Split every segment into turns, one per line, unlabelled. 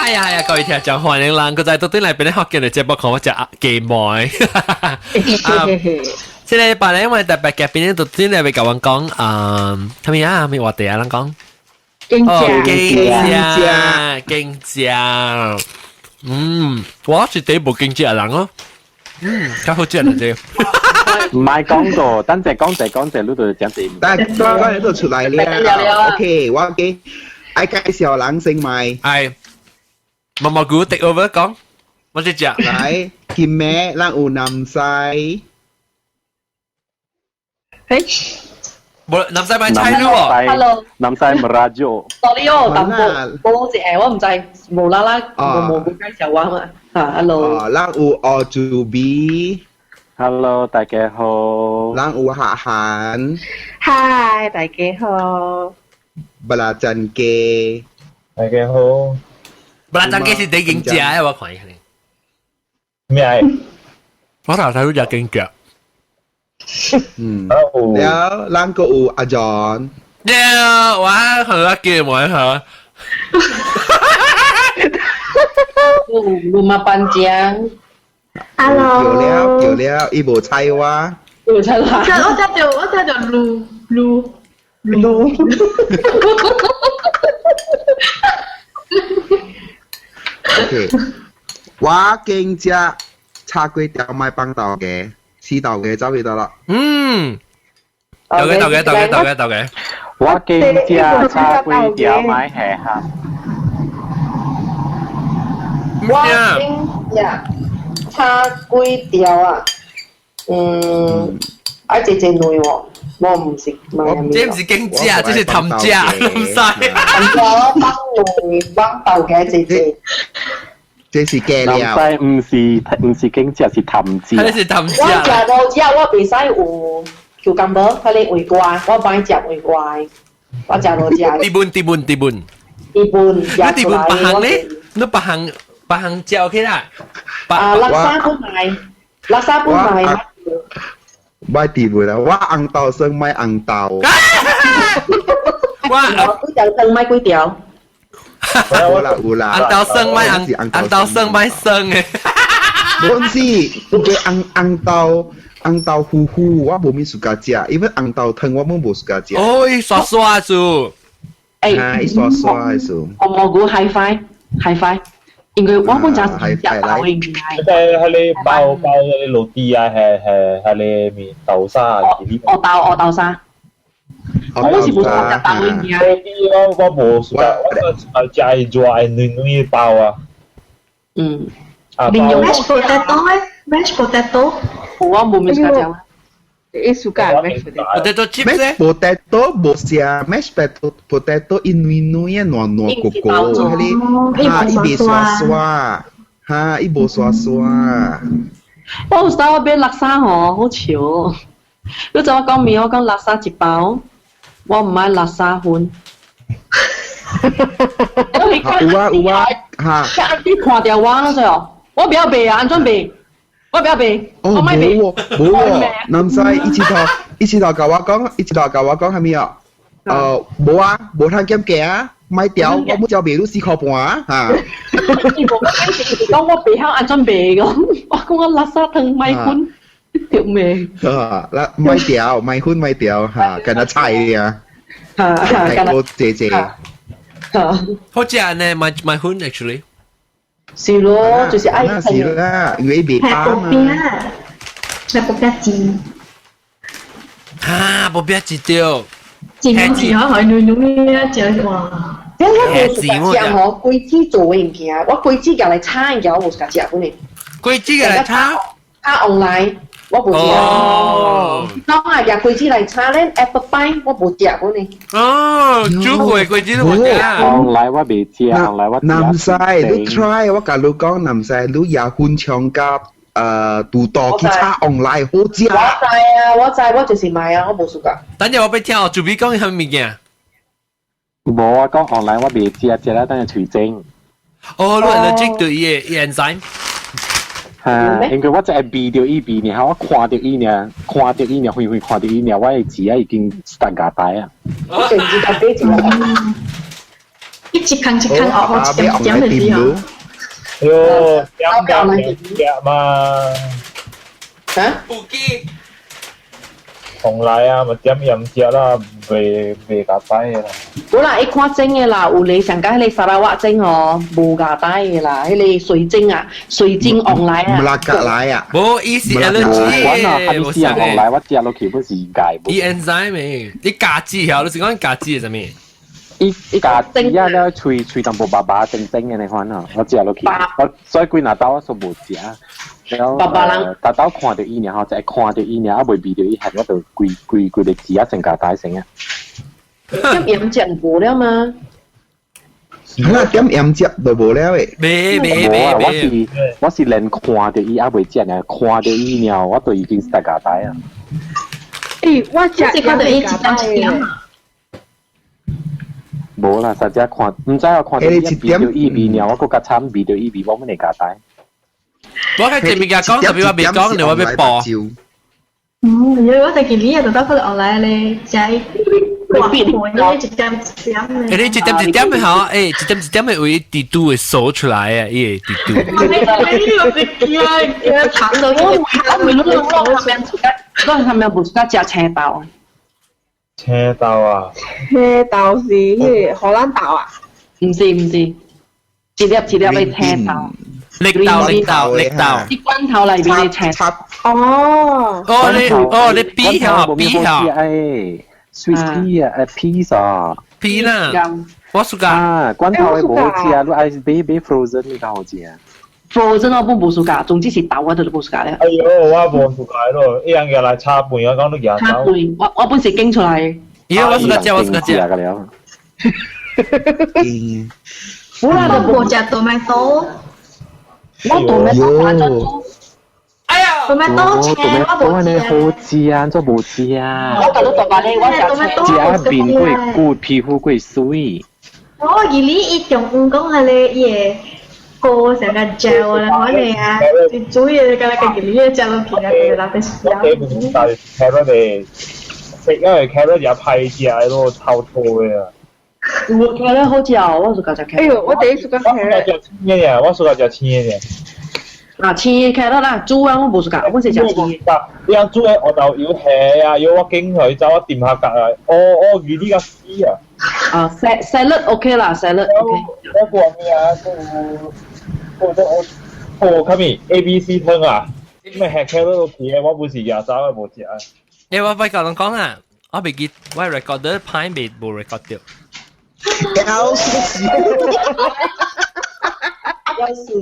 係啊係啊，各位聽眾歡迎咱閣再倒轉來變咧福建的節目，看我食雞糜。這禮拜咧，因為特別嘉賓咧，就轉來欲共阮講，啥物啊？啥物話題啊？咱講。
經濟。
經濟，經濟。我是第一無經濟的人哦。較好食啦這個。
唔係講過，等陣講者講者，你就講這。
但係剛剛都出來了。OK，我給愛介紹人先咪。
係。毛毛菇 take over 講，我只食。
來，今暝咱有南西。
誒。
無南西買菜咯喎。
Hello。
南西 merajuk。
Sorry 哦，淡薄無一下，我毋知無啦啦無無介紹我嘛。嚇，Hello。
哦，咱有奧祖比。
Hello，大家好。
咱有客涵。
Hi，大家好。
布拉珍雞。
大家好。
布拉珍雞是第經食的，我看伊。
咩？
我頭睇到食經食。
了，咱閣有阿 John。
了，我好啊，叫我好。
魯馬班長。
Hello。
叫了叫了，伊無睬我。
無睬我。
我聽著嚕嚕嚕。
OK，我經食炒粿條賣放豆嘅。黐豆嘅走去得啦。
豆嘅豆嘅豆嘅豆嘅豆嘅。
我經食炒粿條買下哈。
我經食炒粿條啊，愛濟濟類喎，我唔是買。
這唔是經食，這是貪食，唔使。
貪食我放類放豆嘅濟濟。
這是假料。
南西毋是經食，是貪食。
這是貪食。
我食無食，我袂使有 cucumber，彼個胃瓜，我無愛食胃瓜。我食無食。
地本地本地本。
地本。
你地本別行咧？你別行別行食 OK 啦。
啊，垃圾不賣，垃圾不賣。
買地本啦，我紅豆酸買紅豆。
我
幾條湯買幾條。
有啦有啦，
紅豆酸買紅紅豆酸買酸的。
本是有個紅紅豆紅豆糊糊，我無咪 suka 食，因為紅豆湯我攏無 suka 食。
哦，伊刷刷住。
欸，
伊刷刷的數。
紅蘑菇 hi-fi hi-fi，因為我本食食豆的物件。
即係彼個包包彼個 roti 啊，係係彼個麵豆沙啊。
哦豆哦豆沙。我是無食豆的物件。
我無 suka，我食熱的軟軟的包啊。
mashed potato 咧，mashed potato。
我無咪 suka 食。
你 suka mashed
potato chips 咧
？Mashed potato 無食，mashed potato 伊軟軟的軟軟糊糊，彼個哈伊袂刷刷，哈伊無刷刷。
我有時我買叻沙吼，好笑。你知我講咩？我講叻沙一包，我毋愛叻沙粉。
有啊有啊，哈！
你看著我那時我不要賣啊，按怎賣？我不要賣。
哦，無喎，無喎，南西一次頭共我講，一次頭共我講啥物啊？無啊，無通減價啊，買掉，我每隻賣你4塊半啊，哈！
伊無講，是講我袂曉按怎賣個，我講我垃圾湯買粉，條命。
啊，嗱，買掉，買粉買掉，哈，跟他菜啊，
哈，
太過謝謝。
好食呢，買買粉 actually。
是咯，就是愛
那是啦，因為袂飽嘛。
買薄餅煎。
啊，薄餅煎對。
煎煎可可軟軟嘅食哇！
這我無 suka 食吼，果子做的物件，我果子夾來炒的物件，我無 suka 食本呢。
果子夾來炒？
炒 online 我無食。哦。當啊，夾果子來炒咧，apple pie 我無食本呢。
哦，煮過果子都無食。
online 我袂食，online 我
南西，你 try 我共你講，南西你也粉腸佮肚肚去炒 online 好食。
我知啊，我知，我就是買啊，我無 suka。
等陣我欲聽哦，準備講啥物物件？
無啊，講 online 我袂食，食了等下喙整。
哦，你 allergic 對伊的 enzyme？
哈，因為我只會味著伊味爾，我看著伊爾，看著伊爾，遠遠看著伊爾，我的舌仔已經 start 咬呆啊。
我就是知道買一個。
一項一項學學一點點的時候。
喲，點點點嘛。
嚇？
不記。
從來啊，咪點飲食啦，袂袂夾擺的啦。
無啦，伊看整的啦，有咧上個彼個沙拉瓦整哦，無夾帶的啦，彼個水晶啊，水晶往來啊。
毋啦夾來啊！
無，伊是 allergy
我若哈密斯人往來，我食落去本是戒無。
伊 enzyme 的，你加子曉，你是講加子是啥物？
伊加子啊了，喙喙淡薄白白正正的那款啊，我食落去，我所以規若兜我說無食。了，逐兜看著伊爾吼，就會看著伊爾，啊袂味著伊，我就規規規個字啊成加大成啊。
點鹽食無了嗎？
啊，點鹽食就無了誒。
未未
無啊！我是連看著伊啊袂食爾，看著伊爾，我就已經是加大啊。
欸，我食
這看著伊一點一點。
無啦，實際看，毋知我看著伊味著伊味爾，我閣較慘味著伊味，我們會加大。
我喺前面甲講，特別我未講，你我欲播。
嗯，因為我就見你就得可能來咧，食掛盤一點一點
欸，你一點一點的吼，欸，一點一點的位滴度會掃出來啊，伊會滴度。
你個糖都
我我我他們無喜歡食青豆。
青豆啊？
青豆是彼個荷蘭豆啊？
毋是毋是，一粒一粒的青豆。
綠豆綠豆綠豆，
啲罐頭內面的青
豆。
哦。
哦你哦你 B 下 B 下。
誒，Swiss pea 啊，誒 peas 啊。
pea 啦。我暑假。
啊，罐頭的無好食，你愛買買 frozen 的較好食。
frozen 我本無暑假，總之是豆我就無暑假了。
哎喲，我無暑假咯，一樣嘅來炒飯，我講你舉
炒飯，我本是經出來。
咦，我暑假食，我暑假食。
了。
我啦
就無食 tomato。
我 tomato 反正煮。
哎呀
，tomato 青我無食。
好食啊，怎無食啊？
我甲你大把咧，我食
青。食面過骨，皮膚過媠。
我記你伊中午講彼個伊個膏成個膠啦，我哋啊，最主要個個記你食落去啊，個特別香。
我唔是 carrot 的，食因為 carrot 也歹食的咯，臭臭的啊。
有 carrot 好食哦，我喜歡食 carrot。
哎呦，我第一次食 carrot。
我食青的爾，我喜歡食青的爾。
啊，青的 carrot 啦，煮啊我無喜歡，我是食青的。
你講煮的芋頭油蝦啊，油我揀去走我掂下角啊，哦哦，魚你個死啊！
啊，salad OK 啦，salad OK。
我講咩啊？我我我我啥物 A B C 湯啊？你咪吃 carrot 落去的，我不是亞走的無食。
欸，我欲共人講啊，我袂記我 recorder 歹未無 record 著。
搞死！
要死！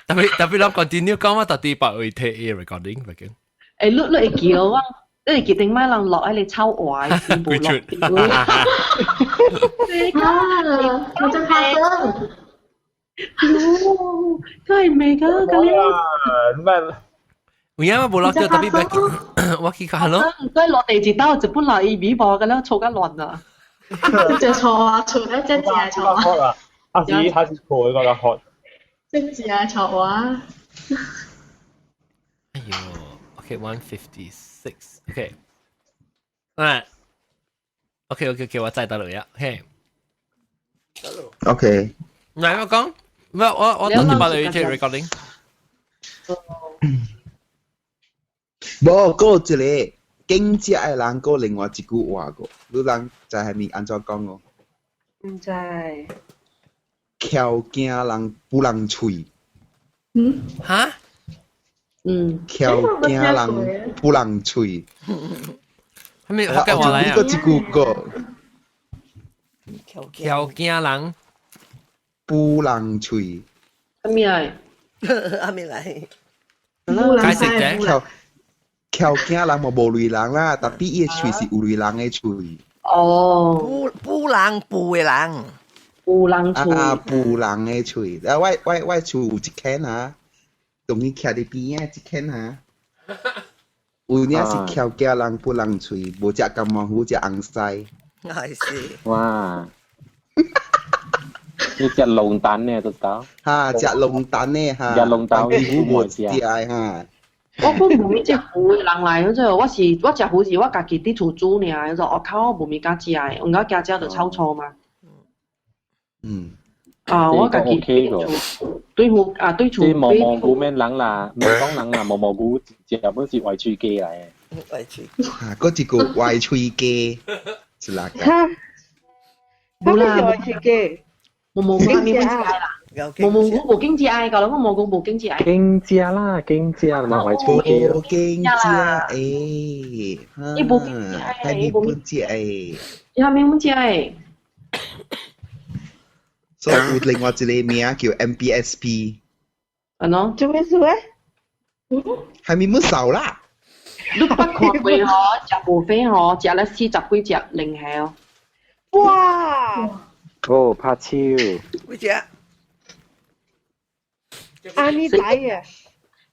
特別特別，咱 continue 講我到底別位提伊 recording 畢竟。
欸，你會記我，你會記頂擺人落彼個臭話，無落。
啊，我真發生。
喲，佢係未㗎，咁樣。
唔係。
有影我無落著，特別欲我去看咯。
佢落地一刀，一本來伊微博，咁樣錯甲亂啊！
就錯啊，錯得真正錯啊！
啊是他是錯的，我較好。
真正錯啊！
哎呦，OK 1:56，OK，啊，OK OK OK，我再得落呀，OK。
OK。
來我講，我等住把你去 recording。
無，閣有一個經濟的人，閣另外一句話個，你人知係咪按怎講哦？
毋知。
翹驚人不人喙。
嗯？
哈？
嗯。
翹驚人不人喙。
係咪福建話來啊？
閣一句個。
翹驚人
不人喙。
啥物來？
啥物來？
解釋者。
翹驚人嘛無類人啦，但比伊的喙是有類人的喙。
哦。
布布人布的人。
布人喙。
啊，布人的喙。啊，我厝有一間啊，當伊徛佇邊仔一間啊。有影是翹驚人布人喙，無食甘毛虎，食紅屎。
係是。
哇！你食龍蛋呢？都得。
哈，食龍蛋呢？哈。
食龍蛋
虎無食的哈。
我本無物食糊的人來，嗰陣我是我食糊是我家己佇厝煮爾，嗰陣我靠我無物敢食的，毋過驚食就臭臭嘛。
嗯。
啊，我家己
OK 個。
對付啊，對厝。
即毛毛菇免人啦，唔講人啦，毛毛菇食本是壞喙雞來的。
壞喙。
啊，嗰一個壞喙雞，是啦。
哈，
冇啦，
壞喙雞。
毛毛菇係咪本食啦？毛毛菇無經濟愛，搞到我毛菇無經濟愛。
經濟啦，經濟啦，壞喙雞。
無經濟誒，
伊無經濟愛，
係咪本食誒？
伊係咪本食誒？
所以有另外一個名叫 MBSP。
啊喏，
做咩事咧？
係咪冇瘦啦？
你捌看過嗬？食 buffet 嗬，食了40幾隻龍蝦哦。
哇！
哦，拍手。
幾隻？
阿你仔啊！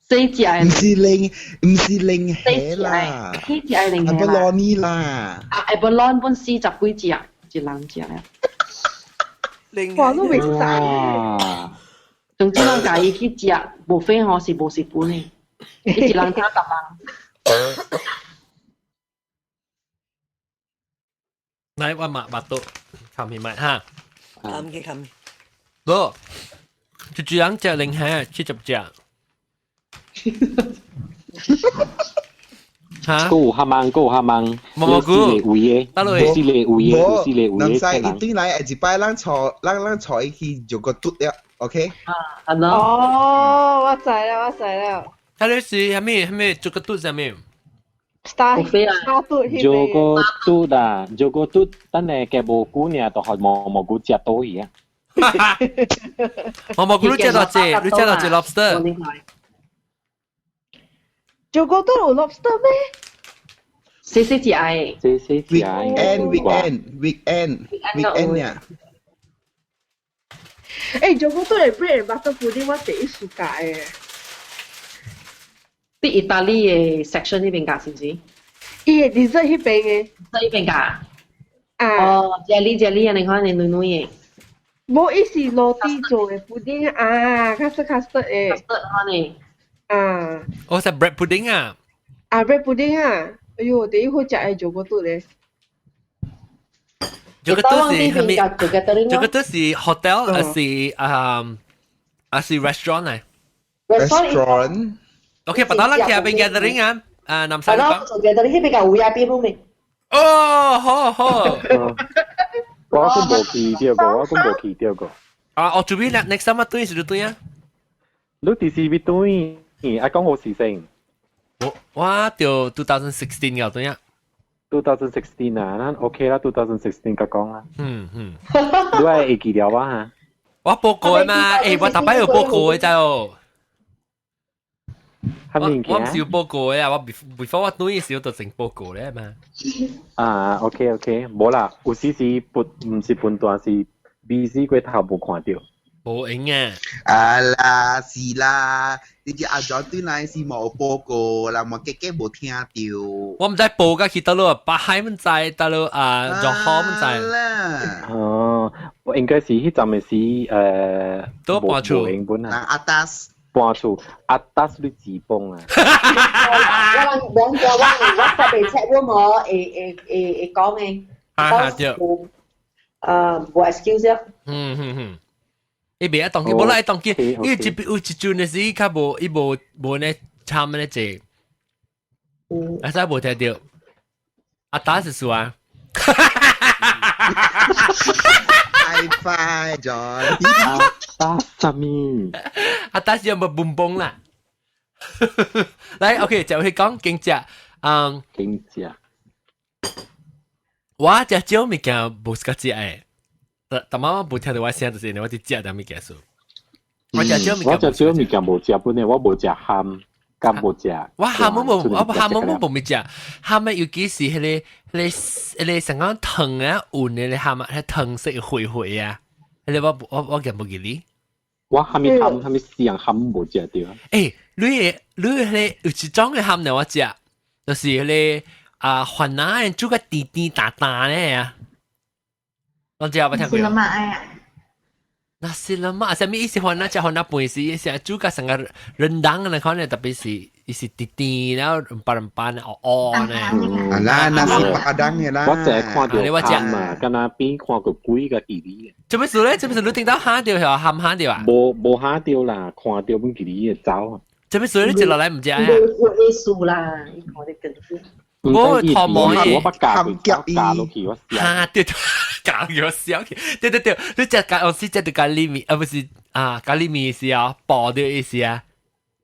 四隻。
唔是龍，唔是龍蝦啦。
四隻龍蝦啦。
阿波羅尼啦。
啊，阿波羅本40幾隻，一人食啊。
哇，都未使。
總之，咱家己去食 buffet 吼是無蝕本的，一人加10人。
來，我抹抹到，冚起咪哈。
冚嘅冚。
無，一一人食龍蝦70隻。嚇！
閣有蝦芒，閣有蝦芒，
毛毛菇，
有四個位的，有四個位的，有四個位的。
唔使，伊對來一擺，咱坐，咱坐伊去就個嘟了，OK？
啊，係咯。
哦，我知啦，我知啦。
佢哋是啥物啥物做個嘟啥物？
Star Star 嘟
做個嘟啦，做個嘟，等下夾無菇爾，就學毛毛菇食倒去啊。
毛毛菇你食到隻，你食到隻 lobster。
做個嘟有 lobster 咩？
四四隻愛。
四四隻愛。
Weekend weekend weekend weekend 呀。
誒，做個嘟係 bread and butter pudding，我第一暑假嘅。
啲意大利嘅 section 呢邊㗎，是唔是？
伊個 dessert 迄邊嘅。
呢邊㗎。
啊。
哦，jelly jelly 啊，你看你女女嘅。
無，伊是落地做嘅 pudding 啊，custard custard 嘅。
custard 可能。
啊。
我食 bread pudding 啊。
啊，bread pudding 啊！哎呦，第一好食係做個嘟咧。
做個嘟是係咪？做個嘟是 hotel 還是啊還是 restaurant 嚟
？restaurant。
OK，白打咱去邊 gathering 啊？啊，南山
係咯，做 gathering 迄邊個 VIP room 嘅。
哦，好好。
我閣無去著過，我閣無去著過。
啊，我準備啦，next time 我對是就對啊。
你幾時欲轉？啊，講好時先。
我就2016個對啊。
2016啊，咱 OK 啦，2016甲講啦。
嗯嗯。
你係會記得我哈？
我報告嘛，誒，我逐擺有報告的知哦。我我唔是有報告的啊，我 before 我轉時就成報告咧嘛。
啊，OK OK，無啦，有時是不毋是分段是 busy 過頭無看著。
無閒啊！
啊啦，是啦，你只阿 John 對來是無報告，人嘛結結無聽著。
我毋知報甲去佗落，北海毋知，佗落啊，柔佛毋知。
哦，我應該是彼陣的時
都搬厝。
本啊。
阿達斯。
搬厝，阿達斯你自崩啊！
我人兩個我我特別 chat room 嗬，會會會會講嘅。
啊對。
無 excuse 啊。
嗯嗯嗯。伊袂愛當機，無啦，伊當機，因為這邊有一陣的時較無，伊無無呢參呢濟，啊，真無聽著。阿達是數啊。
太快咗。
阿達啥物？
阿達是有無蹦蹦啦？來，OK，就去講經濟，嗯，
經濟。
我食少物件無是較食的。但媽媽無聽著我聲，就是因為我佇食點物件數。我食少物件，
我食少物件無食本的，我無食蚶，敢無食。
我蚶我無，我蚶我無物食。蚶的尤其是彼個、彼個、彼個上講糖啊，混的蚶啊，彼糖色灰灰啊，彼個我我我夾無記哩。
我蝦米蚶，蝦米四樣蚶無食著。
欸，你的你彼個有一種的蚶呢，我食，就是彼個啊，番仔煮個甜甜淡淡的啊。我知啊，我聽過。
是嘛哎呀？
Nasi lemak，啥物伊是番仔食番仔飯是是煮甲成個 rendang 來看咧，特別是伊是甜甜，然後白白黑黑呢。
啊啦，nasi padang 嘅啦。
我淨係看
你我
到鹹啊，敢若邊看過鬼個記哩。
做咩事咧？做咩事？你聽到嚇到係喊嚇到啊？
無無嚇到啦，看到本記哩嘅走。
做咩事？你接落來毋知啊？
無意思啦，伊看得更
無頭毛
我捌教佢教落去，我
嚇對。教咗笑去，對對對，你食咖我是食到咖喱麵，啊不是啊咖喱麵是啊，爆的意思啊，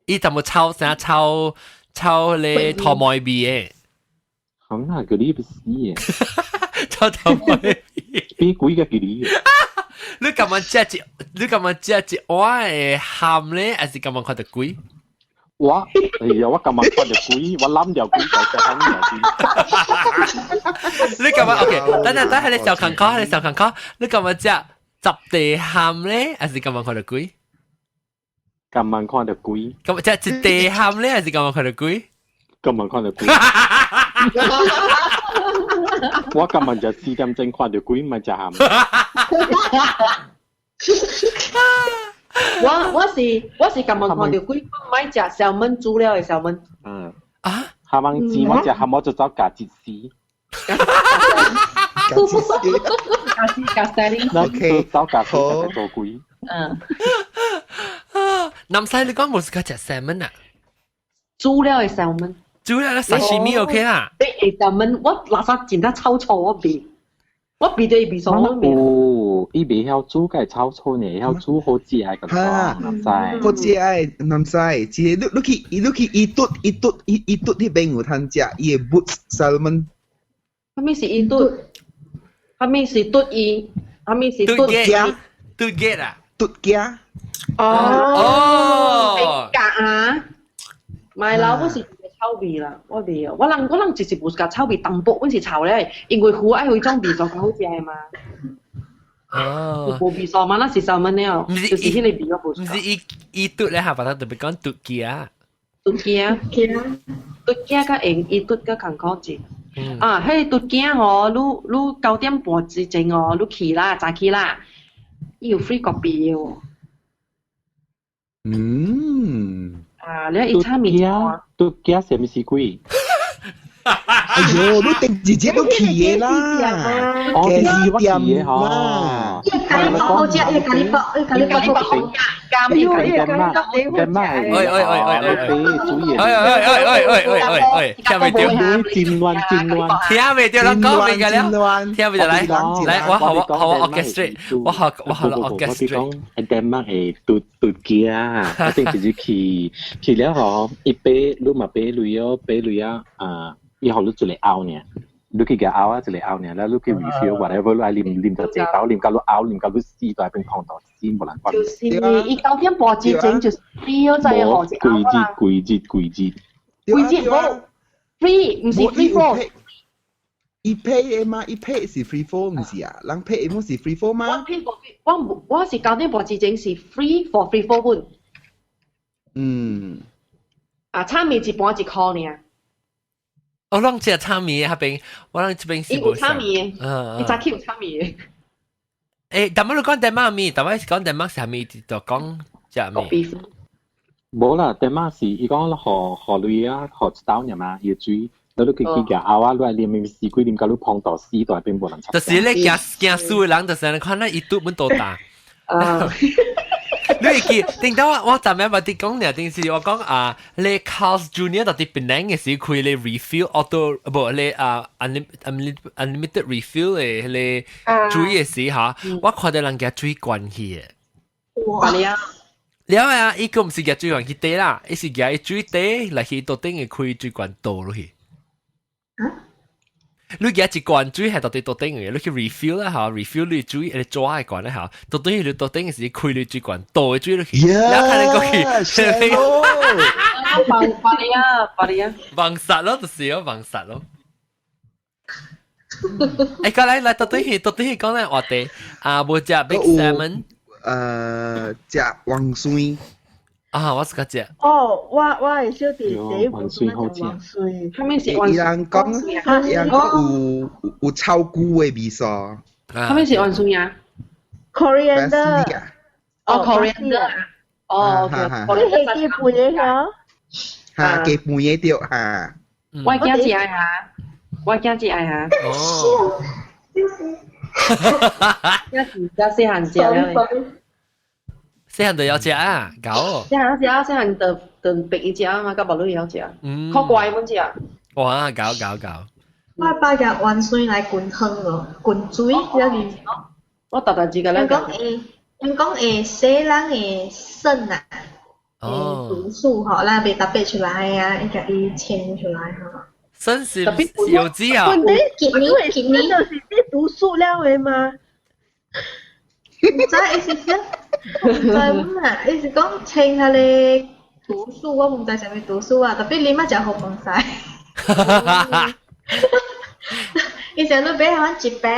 伊怎麼炒啥炒炒咧頭毛味的？
咁啊，嗰啲不是嘅，
炒頭毛味，
比鬼個記哩。
你感覺食一，你感覺食一碗的鹹咧，還是感覺看到鬼？
我哎呀，我今日看到鬼，我諗掉鬼就食緊條鬼。
你感覺 OK？等等等，係你小康考，係你小康考，你感覺食十地鹹咧，還是感覺看到鬼？
今晚看到鬼。
咁食一地鹹咧，還是感覺看到鬼？
今晚看到鬼。我今晚就4點鐘看到鬼，咪食鹹。
我是今晚看到鬼，我買食小燜煮了的小燜。
嗯。
啊？
鹹網子我食鹹，我就走夾一絲。
夾一絲。
夾絲夾西哩。
OK，走夾絲就做鬼。
嗯。
南西你講無是較食 salmon 啊？
煮了的 salmon。
煮了的 sashimi OK 啦。
你 salmon 我垃圾真正臭臭，我袂。我鼻對鼻爽，我袂。
哦，伊袂曉煮，該炒醋呢，曉煮好食的個講，南西。
好食的南西，一個你你去你去伊嘟伊嘟伊伊嘟彼邊有通食，伊的 boots salmon。
啥物是伊嘟？啥物是嘟伊？啥物是嘟
雞？嘟雞啊？
嘟雞。
哦。
哦。
夾啊！買老不是。臭味啦，我袂哦，我人就是無共臭味淡薄，阮是臭咧，因為魚愛有一種味素較好食的嘛。
哦。
無味素嘛，那是啥物了？
毋是
就是彼個味我無。
毋是伊伊嘟咧下，把它特別講嘟雞啊。
嘟雞啊，嘟雞較用伊嘟較艱苦一。啊，彼個嘟雞吼，你你9點半之前哦，你去啦，早起啦，伊有 free 咖啡的哦。
嗯。
啊！你伊炒麵
條，都驚什麼是鬼？
哎喲，你定直接都去的啦，
哦，
雞
我去的
店
吼。
伊咖喱包好食，伊咖喱包，伊咖喱包好食。
加麵
伊咖喱包
喂
喂喂喂喂
喂，
喂喂喂喂喂喂喂喂，聽未到？
戰亂戰亂，
聽未到？人講未㗎了，聽未到來來，我好我好我 orchestrate，我好我好 orchestrate。
我講，丹麥係嘟嘟機啊，我頂直接去去了吼，伊買你嘛買鐳哦，買鐳啊啊！伊予你一个拗爾，你去共拗啊，一個拗爾，了你去 refill whatever，你愛啉啉就濟包，啉到你拗，啉到你死都愛變空肚，死無人管。
就是伊9點半之前就是 free 咗就予一
規日規日規日。
規日無 free，毋是 free for。
伊 pay 的嘛，伊 pay 是 free for 毋是啊？人 pay 的毋是 free for 嗎？
我 pay 我我是九點半之前是 free for free for 本。
嗯。
啊，炒麵一盤1箍爾。
我攏食炒麵彼邊，我攏這邊是
無炒麵，嗯，伊早起有炒麵。
欸，但係你講丹麥麵，但係是講丹麥是啥物？就講食麵。
無啦，丹麥是伊講予予鐳啊，予一兜爾嘛，伊水，你去去夾拗啊，你來啉麵死鬼啉到你碰到死都係變無人插。
就是咧驚驚輸的人，就是按呢看咱伊拄本多大。
啊！
你會記？頂到我我昨暝捌佇講爾，頂是我講啊，你 Carl's Junior 到佇檳城的時開咧 refill auto 無咧啊 unlimited refill 的彼个水的時哈，我看到人舉水罐去的。
哇！了
了啊！伊閣毋是舉水罐去綴啦，伊是舉水綴來去桌頂會開水罐倒落去。你舉一罐水係到佇桌頂嘅，你去 refill 啦嚇，refill 你水，你紙的罐咧嚇，到底你桌頂嘅時開你水罐，倒的水落去，然後看你過去，
放放你啊，放你啊，
網殺咯，就是咯，網殺咯。欸，過來來，到底去到底去講咱話題啊，無食 Big Salmon，
食黃鱔。
啊，我是個食。
哦，我我的小弟第一步是黃鱔，
啥物是
伊人講，伊人講有有臭菇的味素。
啥物是黃鱔啊
？Coriander。
哦，coriander。哦，
係雞飯嘅嗬。
嚇，雞飯嘅對嚇。
我驚只愛嚇，我驚只愛嚇。
哦。
一時一細漢食了。
細漢就有食啊，搞。
細漢食，細漢就白伊食嘛，甲無女會曉食。嗯。較乖本食。
哇，搞搞搞。
我爸夾芫荽來滾湯咯，滾水，抑是。
我特特自個咧。
人講會洗人的腎啊，毒素吼，咱袂特別出來啊，伊共伊清出來吼。
腎是有機啊？
kidney
就是啲毒素了的嘛。
毋知伊是啥？毋知嘛？伊是講清彼个毒素，我毋知啥物毒素啊，特別啉啊誠好飯使。伊成日買可一包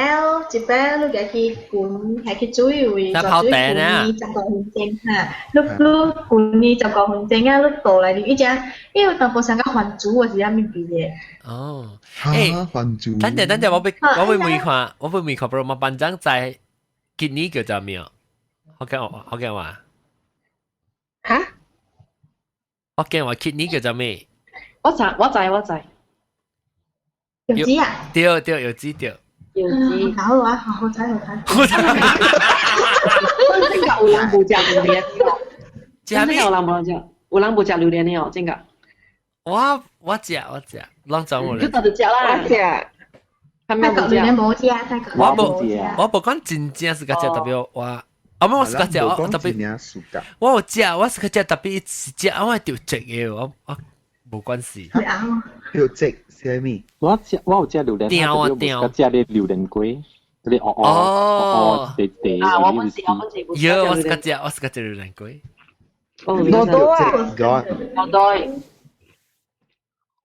一包，你共去滾，下去水位，
泡茶呢？
15分鐘哈，你滾伊15分鐘啊，你倒來啉，伊只伊有淡薄像個番薯還是啥物味的。
哦，欸，
番薯。
等陣等陣，我欲問看，我欲問看，不如我班長在 kidney 叫做咩？福建話。
嚇？
福建話 kidney 叫做咩？
我知我知我知。
柚子啊？
對對，柚子對。
柚子。
好啊，好好睇好睇。
真個有人無食榴蓮的哦。真正有人無食，有人無食榴蓮的哦，真個。
我食我食，攏總有
你就食啦。
我食。
係咪
無食？無食，
我無講真正是個食特別我，啊無我是個食，我特別，我有食，我是個食特別是食，我係著食的，我無關係。
著食啥物？
我有食榴蓮，
掉啊掉！
我食咧榴蓮粿，嗰啲哦哦哦地地。
啊！我本是我本是。
喲，我是個食，我是個食榴蓮粿。
哦，多啊！多多。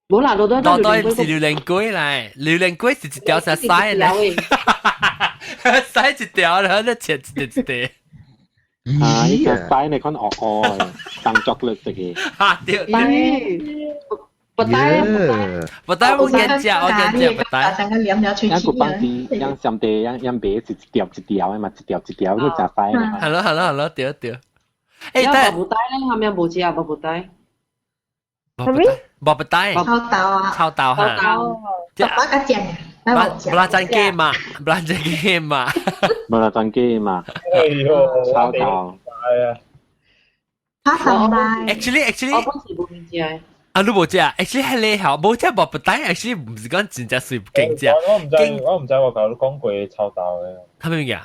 無啦，多多。
多多唔是榴蓮粿來，榴蓮粿是一條成細來，細一條，然後你切一條一條。
啊！呢個細你看哦哦，當巧克力食嘅。
哈對。
不帶
不帶，我見食，我見食不帶。
成個黏了喙
齒。一個放啲，樣上地樣樣白是一條一條的嘛，一條一條，你食細的。
係咯係咯係咯，對對。
欸，但無帶咧，後面無食無帶。
無不帶。
臭豆啊！
臭豆哈。
爸爸較正，
不啦真雞嘛，不啦真雞嘛，
不啦真雞嘛。
哎呦，
臭豆。
係啊。
哈三拜。
Actually，
我本是無食。
啊，你無食？Actually 係你好，無食無不帶。Actually 唔是講真正水勁食。
我唔知，我唔知我舊講過臭豆嘅。
係咩物件？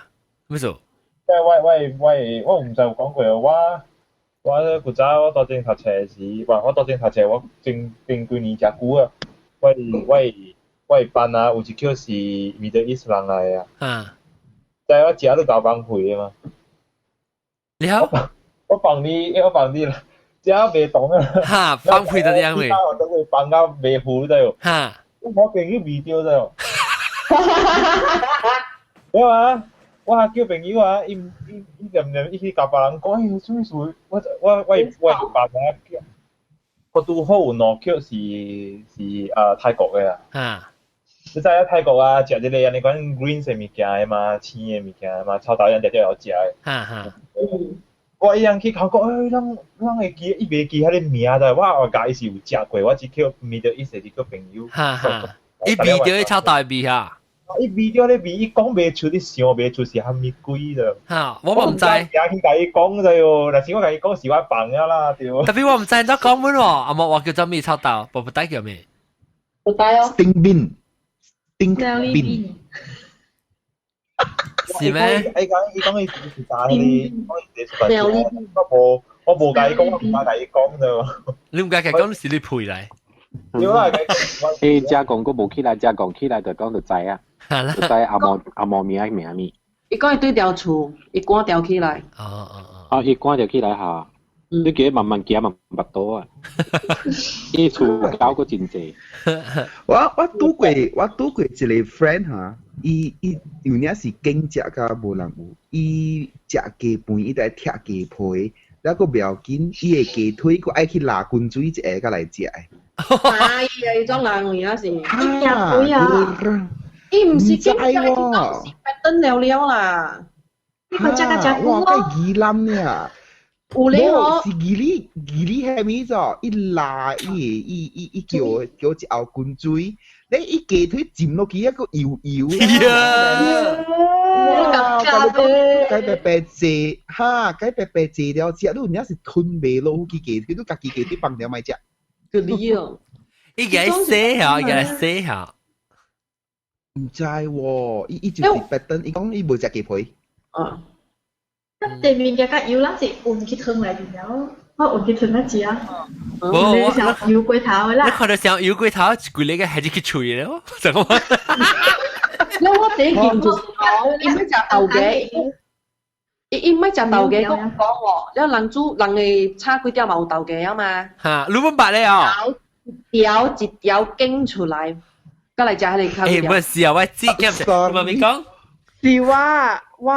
咩事？
即係我唔知有講過，我古早我當陣讀冊時，哇！我當陣讀冊，我前前幾年誠久啊。我班啊，有一叫是 Middle East 人來啊。
啊。
在我食都搞放屁的嘛。
你好。
我放你啦。食袂動啊！
哈，放屁就這樣味。
我等佢放到袂糊就。
哈。
我朋友味著就。沒有啊，我還叫朋友啊，伊伊伊念念，伊去共別人講，哎，啥物事？我爸媽我拄好有兩叫是泰國的啊。
啊。
你知影泰國啊，食這個按呢款 green 的物件的嘛，青的物件嘛，臭豆人定定會食的。
哈哈。
我伊人去考講，欸，咱會記，伊袂記彼个名的，我共伊是有食過，我只叫 Middle East 的一個朋友。
哈哈，伊味著臭豆味哈。
伊味著咧味，伊講袂出，你想袂出是啥物鬼的。
哈，我嘛毋知。
去共伊講就喲，若是我共伊講是我放了啦，對。
特別我毋知怎講本喎，阿莫話叫做咩臭豆，無不帶叫咩？
不帶哦。
Stink bean，stink bean。
是咩？
伊講伊是打迄個，講伊是打我無共伊講，我毋敢共伊講啫。
你毋敢共伊講，是你配來。
對啦，
欸，遮講閣無起來，遮講起來就講就知啊，就知阿毛名名物。
伊講伊對條厝，伊趕掉起來。
哦哦哦。
啊，伊趕著起來哈，你記得慢慢行，慢慢腹肚啊。伊厝狗閣真濟。
我拄過一個 friend 哈，伊有影是勁食甲無人有，伊食雞飯，伊就愛拆雞皮，了閣袂要緊，伊的雞腿閣愛去抐滾水一下才來食的。
哎呀，伊種人有影是。
啊！
伊毋是勁食，伊講是白燉了了啦。
你個食個食
哇，該宜蘭呢？
有咧哦，
是義理義理係咪咗？一拉伊伊伊伊叫叫一後滾水，你一雞腿浸落去一個油油。哇！該白白坐哈，該白白坐了食，你有影是吞袂落去雞腿，你家己雞腿放掉咪食。
個理哦。
伊個洗下，伊個洗下。
毋知喎，伊伊就是白等，伊講伊無食雞皮。
啊。
對面嘅較油，咱是混去湯內面了，我混去湯來食。
無我
油粿頭的啦。
你看到像油粿頭，規個個係去吹了，怎麼？
那我第一件就是講，伊欲食豆芽，伊伊欲食豆芽，講講喎，了人煮人的炒粿條嘛有豆芽啊嘛。
哈，你們捌咧哦。
一條一條揀出來，過來食彼個炒粿條。
欸，唔是啊，我自己唔咪講。
是我我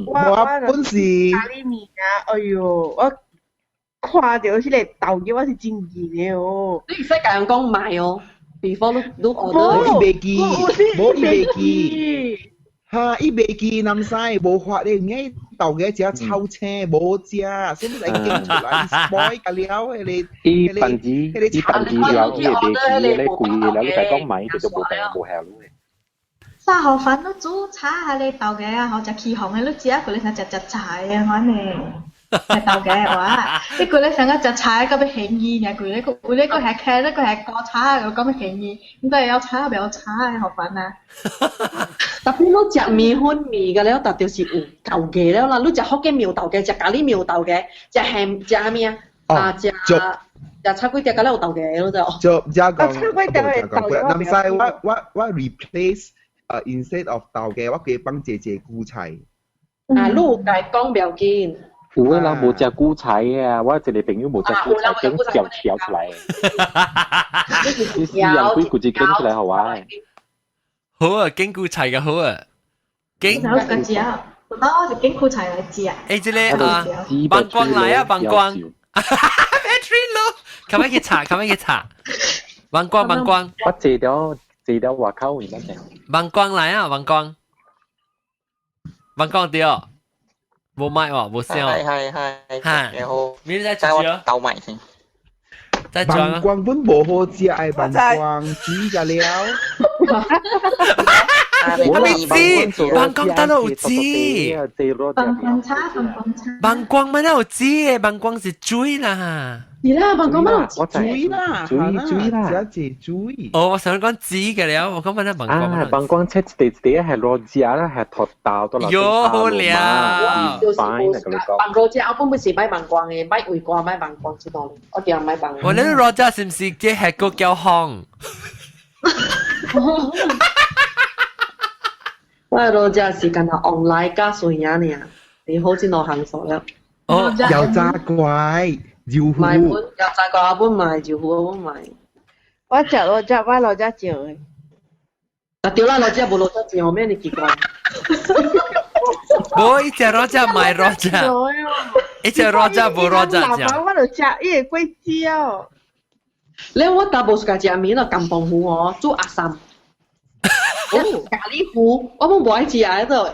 我
我本是
咖喱麵啊！哎喲，我看到彼個豆芽，我是真見的哦。
你會使共人講買哦，before 你你 order。
無伊袂記，無伊袂記。哈，伊袂記南西無法咧，影豆芽食臭青無食，所以來揀出來 spoil 個了，彼個
伊飯子，伊飯子了，伊會袂記，咧貴了，你共講買，就無平無效率。
沙河飯都煮炒下你豆芽啊，好食起紅的，你食過你想食食菜啊，反正食豆芽哇！你過咧想講食菜，到尾嫌伊，爾規咧，有咧閣係開咧，閣係高炒，又講欲嫌伊，毋知會曉炒袂曉炒的，好煩啊！
Tapi 你食麵粉麵個了，特就是有豆芽了啦。你食福建麵有豆芽，食咖喱麵有豆芽，食鹹食啥物啊？啊，食食炒粿條，敢若有豆芽咯就。
就加講，
炒粿條的豆芽。
南西我我我 replace instead of 豆芽，我加放濟濟韭菜。
啊，你有共講袂要緊。
有的人無食韭菜的啊，我一個朋友無食韭菜，揀條條出來。你四樣幾骨子揀出來予我。
好啊，揀韭菜嘅好啊，揀。
我食，我我是揀韭菜來食。
欸，這個啊，幫光來啊，幫光。Battery low，可唔可以查？可唔可以查？幫光幫光。
我坐了坐了外口，你講。
幫光來啊，幫光。幫光對。無麥喎，無聲。
係係係。
嚇。
你好。
你在做
我鬥麥先。
在裝
幫光本無好食，愛幫光煮就了。
我未知，幫光得有知。
幫光炒，幫光炒。
幫光乜有知嘅？幫光是水啦。
是啦，幫光乜
有
水啦，
水水啦，
食濟水。
哦，我想講煮嘅了，我講乜咧？幫光。
啊，幫光切一塊一塊係羅食啦，係脫豆都落。
喲好了。
就是幫羅食，我本本是買幫光嘅，買胃瓜買幫光知道咧，我定買幫。
我呢個羅食是唔是即係個叫烘？
我羅食是干焦 online 加水爾爾，你好似兩行數了。
哦，
油炸怪，油糊。
買本油炸怪我本買，油糊我本買。
我食羅食，我羅食醬的。
啊對啦，羅食無羅食醬，咩你奇怪？
無，伊食羅食買羅食，伊食羅食無羅食醬。
我就食伊個果子哦。
你我大無喜歡食麵咯，甘榜糊哦，煮阿三。咖喱糊，我攏無愛食啊！個，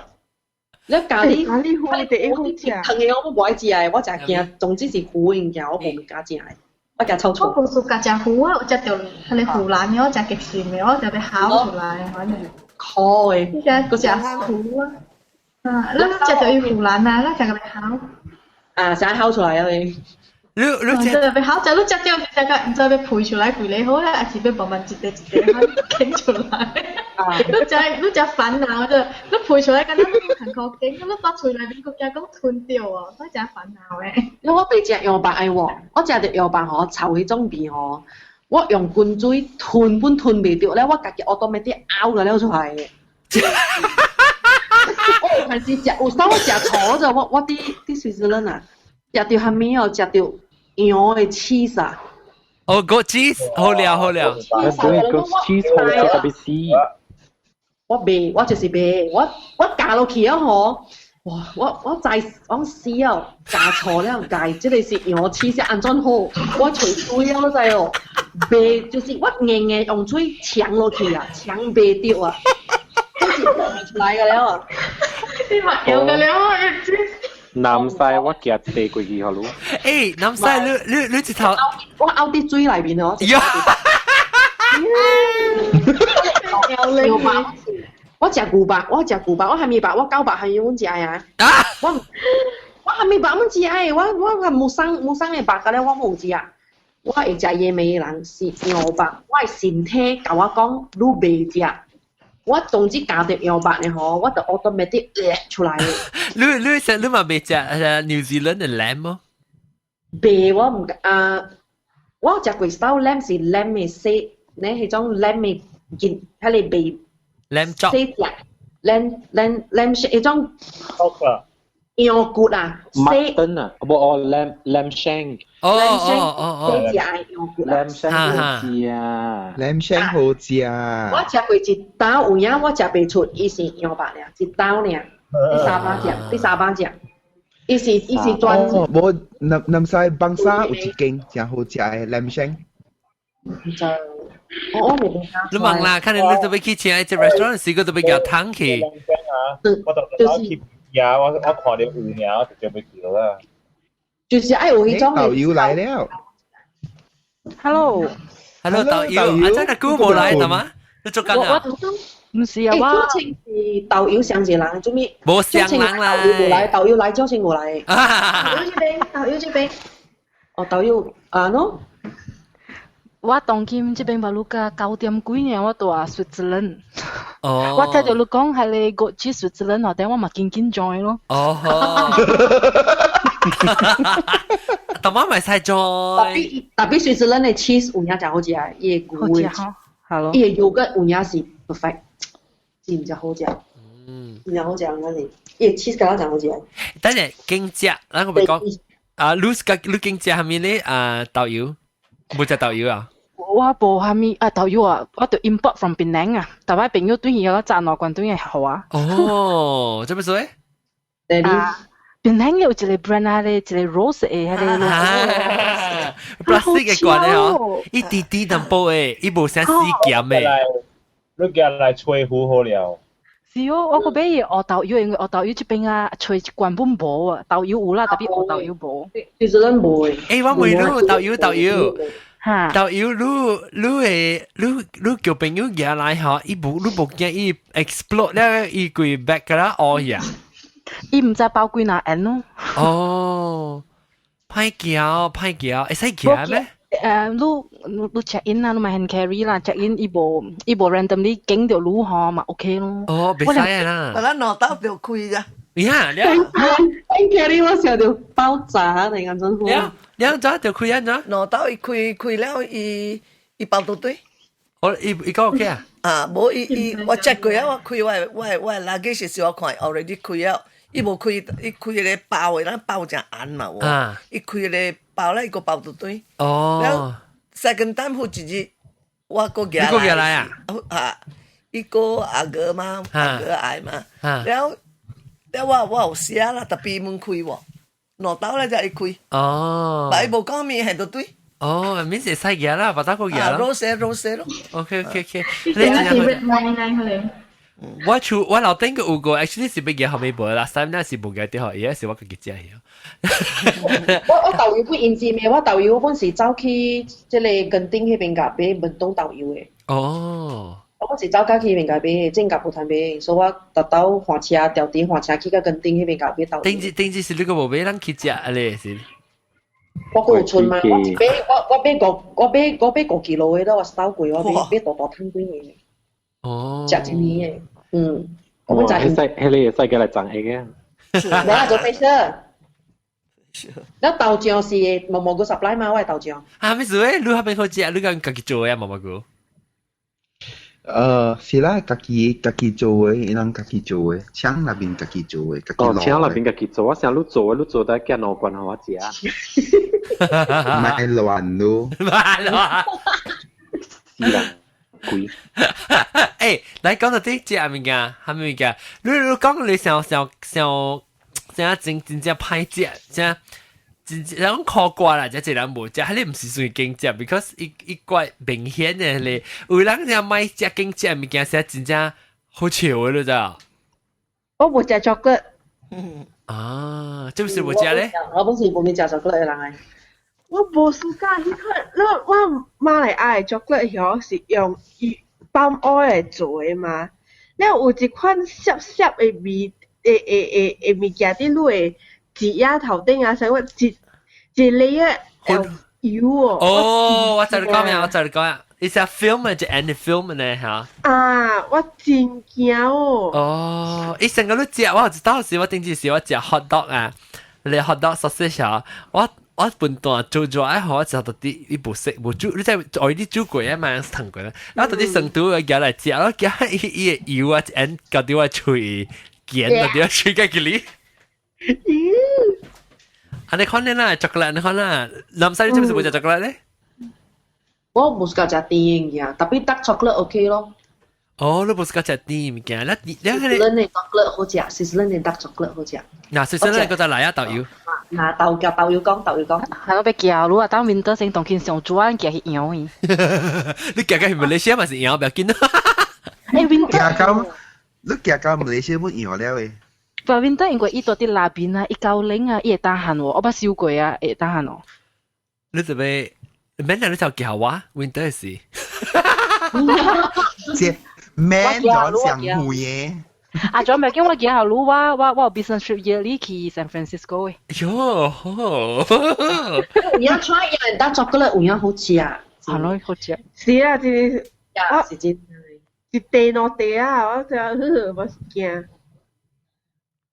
你咖喱
咖喱糊第一好食。
湯的我攏無愛食的，我食驚，總之是糊的物件，我無敢食的，我驚臭臭。
我無喜歡食糊，我有食著彼個湖南的，我食極鹹的，我食欲哭出來，反正。
苦的。
食糊啊！啊，咱食著伊湖南啊，咱食個欲哭。
啊，成哭出來啊你！
你你
食欲哭，食你食著食個毋知欲噴出來規个好咧，還是欲慢慢一塊一塊揀出來？你食你食煩惱就，你噴出來敢若你無艱苦揀，你跛喙內面閣驚講吞著哦，我誠煩惱的。
因為我袂食羊肉的喎，我食著羊肉吼，臭彼種味吼，我用滾水吞本吞袂著咧，我家己 automatic 嘔個了出來的。我有陣時食，有時我食錯咗，我我佇佇瑞士人啊，食著啥物哦，食著羊的 cheese 啊。
哦，goat cheese，好了好了。
對，goat cheese 好食特別死。
我袂，我就是袂，我我咬落去啊吼，哇！我我知我死哦，咬錯了，咬這個是羊 cheese 按怎好？我揣水啊，你知哦，袂就是我硬硬用喙搶落去啊，搶袂著啊，就是吐出來個了啊。
你嘛用個了啊，一知。
南西我夾地過去好咯。
誒，南西你你一頭，
我拗啲水內面哦。牛肉，我食牛肉，我食牛肉，我還沒肉，我狗肉還有阮食啊。我我還沒肉，阮食的，我我無生無生的肉，甲了我無食。我會食野味的人是羊肉，我的身體共我講，你袂食。我總之咬著羊肉的吼，我就 automatic 出來。
你你食你嘛袂食 New Zealand 的 lamb 麼？
袂，我毋啊，我食過 style lamb 是 lamb 的細，呢彼種 lamb 的件，彼个袂
lamb chop
細隻，lamb lamb lamb 彼種羊骨啊，
細 mutton 啊，無哦 lamb lamb shank。
哦哦哦哦，
細隻的羊骨啊
，lamb shank 好食啊
，lamb shank 好食。
我食過一道有影，我食袂出，伊是羊肉爾，一道爾，佇沙巴食，佇沙巴食。伊是伊是專。
哦，無南南西邦沙有一間誠好食的 lamb shank。
就我我未
你問啦，看你你都欲去食一 restaurant 時，個都欲叫湯去。
我就就是去呀，我我看到有爾，我直接欲叫啦。
就是愛有彼種。
導遊來了。
Hello。
Hello，導遊，啊，真係估無來的嗎？你做緊啊？
毋是啊，我
早前是導遊上一個人，做咩？
無上人啦。
導遊無來，導遊來，早前無來。
導遊這邊，導遊這邊。
哦，導遊啊喏。
我當今這邊馬路甲9點幾爾，我佇 Switzerland。
哦。
我聽著你講彼個去 Switzerland 哦，等我嘛緊緊 join 咯。
哦。大媽咪使 join。
特別特別 Switzerland 的 cheese 有影誠好食，伊的牛的，
係咯。
伊的油果有影是 perfect，真正好食。嗯。真正好食，嗰是，伊的 cheese 敢若誠好食。
等陣經食，咱我咪講啊，你個你經食啥物咧？啊，導遊，無食導遊啊？
我無啥物啊，導遊啊，我著 import from 檳城啊，但我朋友對伊個炸兩罐對伊予我。
哦，這麼說？
啊，檳城有一個 brand 啊，咧一個 rose 的，彼個 logo。
plastic 的罐的哦，伊甜甜淡薄的，伊無啥死鹹的。
你寄來吹壺好了。
是哦，我閣買伊黑豆油，因為黑豆油這邊啊，揣一罐本無啊，豆油有啦，特別黑豆油無。
其實咱無的。
欸，我問你，豆油豆油，
哈，
豆油你你會你你叫朋友寄來吼，伊無你無驚伊 explode 了，伊規 bag 個啦烏去啊？
伊毋知包幾若円咯。
哦，歹寄歹寄，會使寄咩？
誒，你你 check in 啦，你咪 hand carry 啦，check in 伊無伊無 randomly 揀著你吼嘛 OK 咯。
哦，袂使啦。
我咱兩兜就開咋。
呀，你
hand carry 我想著爆炸你講真好。
你按怎就開按怎？
兩兜伊開開了，伊伊包到對。
哦，伊伊講 OK 啊？
啊，無伊伊我 check 過啊，我開我的我的我的 luggage 時我看 already 開了，伊無開，伊開個包的，咱包誠絚嘛有。伊開個包咧，伊閣包到對。
哦。
了 second time 好一日，我閣寄
來。你閣寄來啊？
啊，伊個阿哥嘛，阿哥愛嘛。了了我我有寫啦，特別門開無，兩兜咧才會開。
哦。
但伊無講物係到對。
哦，免是使寄啦，把他閣寄啦。
rose rose 咯。
OK OK OK。
你是 red wine 來可能。
我厝我樓頂個有個，actually 是欲寄後尾無啦，三那是無寄得吼，伊是我家己食去。
我我豆油本因知咩？我豆油我本是走去這個墾丁彼邊共買文東豆油的。
哦。
我本是走到去彼邊共買，正甲葡壇買，所以我特兜換車，調停換車去到墾丁彼邊共買豆油。
頂次頂次是你個無買，咱去食咧是。
我閣有剩嘛？我一買我我買五我買我買5 kilo 的，我收過，我買買大大桶幾年。
哦。
食一年的，嗯。我本
迄使彼個會使過來裝下嘅。
無啦，做 facial。那豆醬是毛毛菇 supply 嘛？我的豆醬。
啊，咩事咧？你彼邊好食，你講家己做的毛毛菇？
呃，是啦，家己家己做的，伊人家己做的，廠內面家己做的，家己
哦，廠內面家己做，我想你做的，你做得寄兩罐予我食。
莫亂咯，
莫亂。
死人鬼。
欸，來講到底食物件，啥物件？你你講你想想想，想真真正歹食，真真正講苦瓜啦，這一人無食，彼個毋是算經食，because 伊伊怪明顯的咧，有人正莫食經食物件，是真正好笑的，你知？
我無食巧克力。
啊，這是無食咧？
我本是無咪食巧克力的人來。
我無 suka 彼款，你我馬來亞的巧克力曉是用 palm oil 來做的嘛？了有一款澀澀的味，的的的的物件佇你的舌仔頭頂啊，啥物一一 layer 油哦。
哦，我知你講咩，我知你講啊，伊是 film 的，就 end film 呢嚇。
啊，我真驚哦。
哦，伊成個你食，我有當時我頂一時我食 hot dog 啊，你 hot dog sausage 啊，我笨蛋做做愛好，我食到啲伊無食無煮，你知愛你煮過啊嘛，燙過啦，然後到啲生肚夾來食，我夾伊伊的油啊，按搞到我喙鹹到啲喙個吉哩。啊，你看你啦，巧克力你看啦，南西你知唔知無食巧克力咧？
我無 suka 食甜的物件，特別 dark chocolate OK 咯。
哦，你無 suka 食甜物件，你你
迄個。Switzerland 的 chocolate 好食，Switzerland 的 dark chocolate 好食。
嗱，Switzerland 個就來啊，導遊。
嗱，導遊導遊講，導遊講。
係我欲行路啊，當 winter 先當見上主啊，行去搖伊。
你行到去馬來西亞嘛是搖，不要緊。
欸，winter。
行到你行到馬來西亞要搖了誒。
不 winter 因為伊住佇那邊啊，伊夠冷啊，伊會打寒喎，我捌試過啊，會打寒哦。
你準備免人你就叫我 winter 時。
這免咗上遠嘅。
啊，仲未叫我行下路，我有 business trip yearly 去 San Francisco 嘅。
喲，
有影 try 有人打巧克力有影好食啊。
係咯，好食。
是啊，真
是，是真。
一塊兩塊啊，我就呵，我是驚。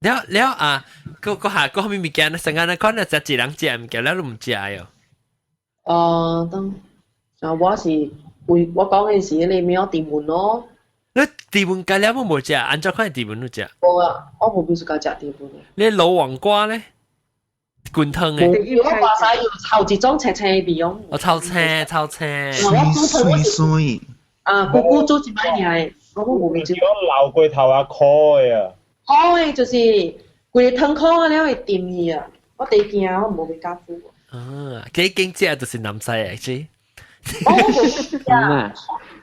了了啊，個個下個後面物件，成日看咧食一人食物件，了你毋食喲。
哦，當啊，我是為我講嘅是你咩甜文咯。
你甜文雞了無食？按怎款甜文你食？
無啊，我無比 suka 食甜文。
你老黃瓜咧？滾湯嘅。
我巴沙有炒一種青青的味哦。
我炒青，炒青。
水水。
啊，姑姑煮一擺爾，我無味。
講老過頭啊，苦的啊。
苦的，就是規個湯苦啊，了會沉去啊。我第驚，我無會敢煮。
啊，幾經食就是南西的，是。
我無食。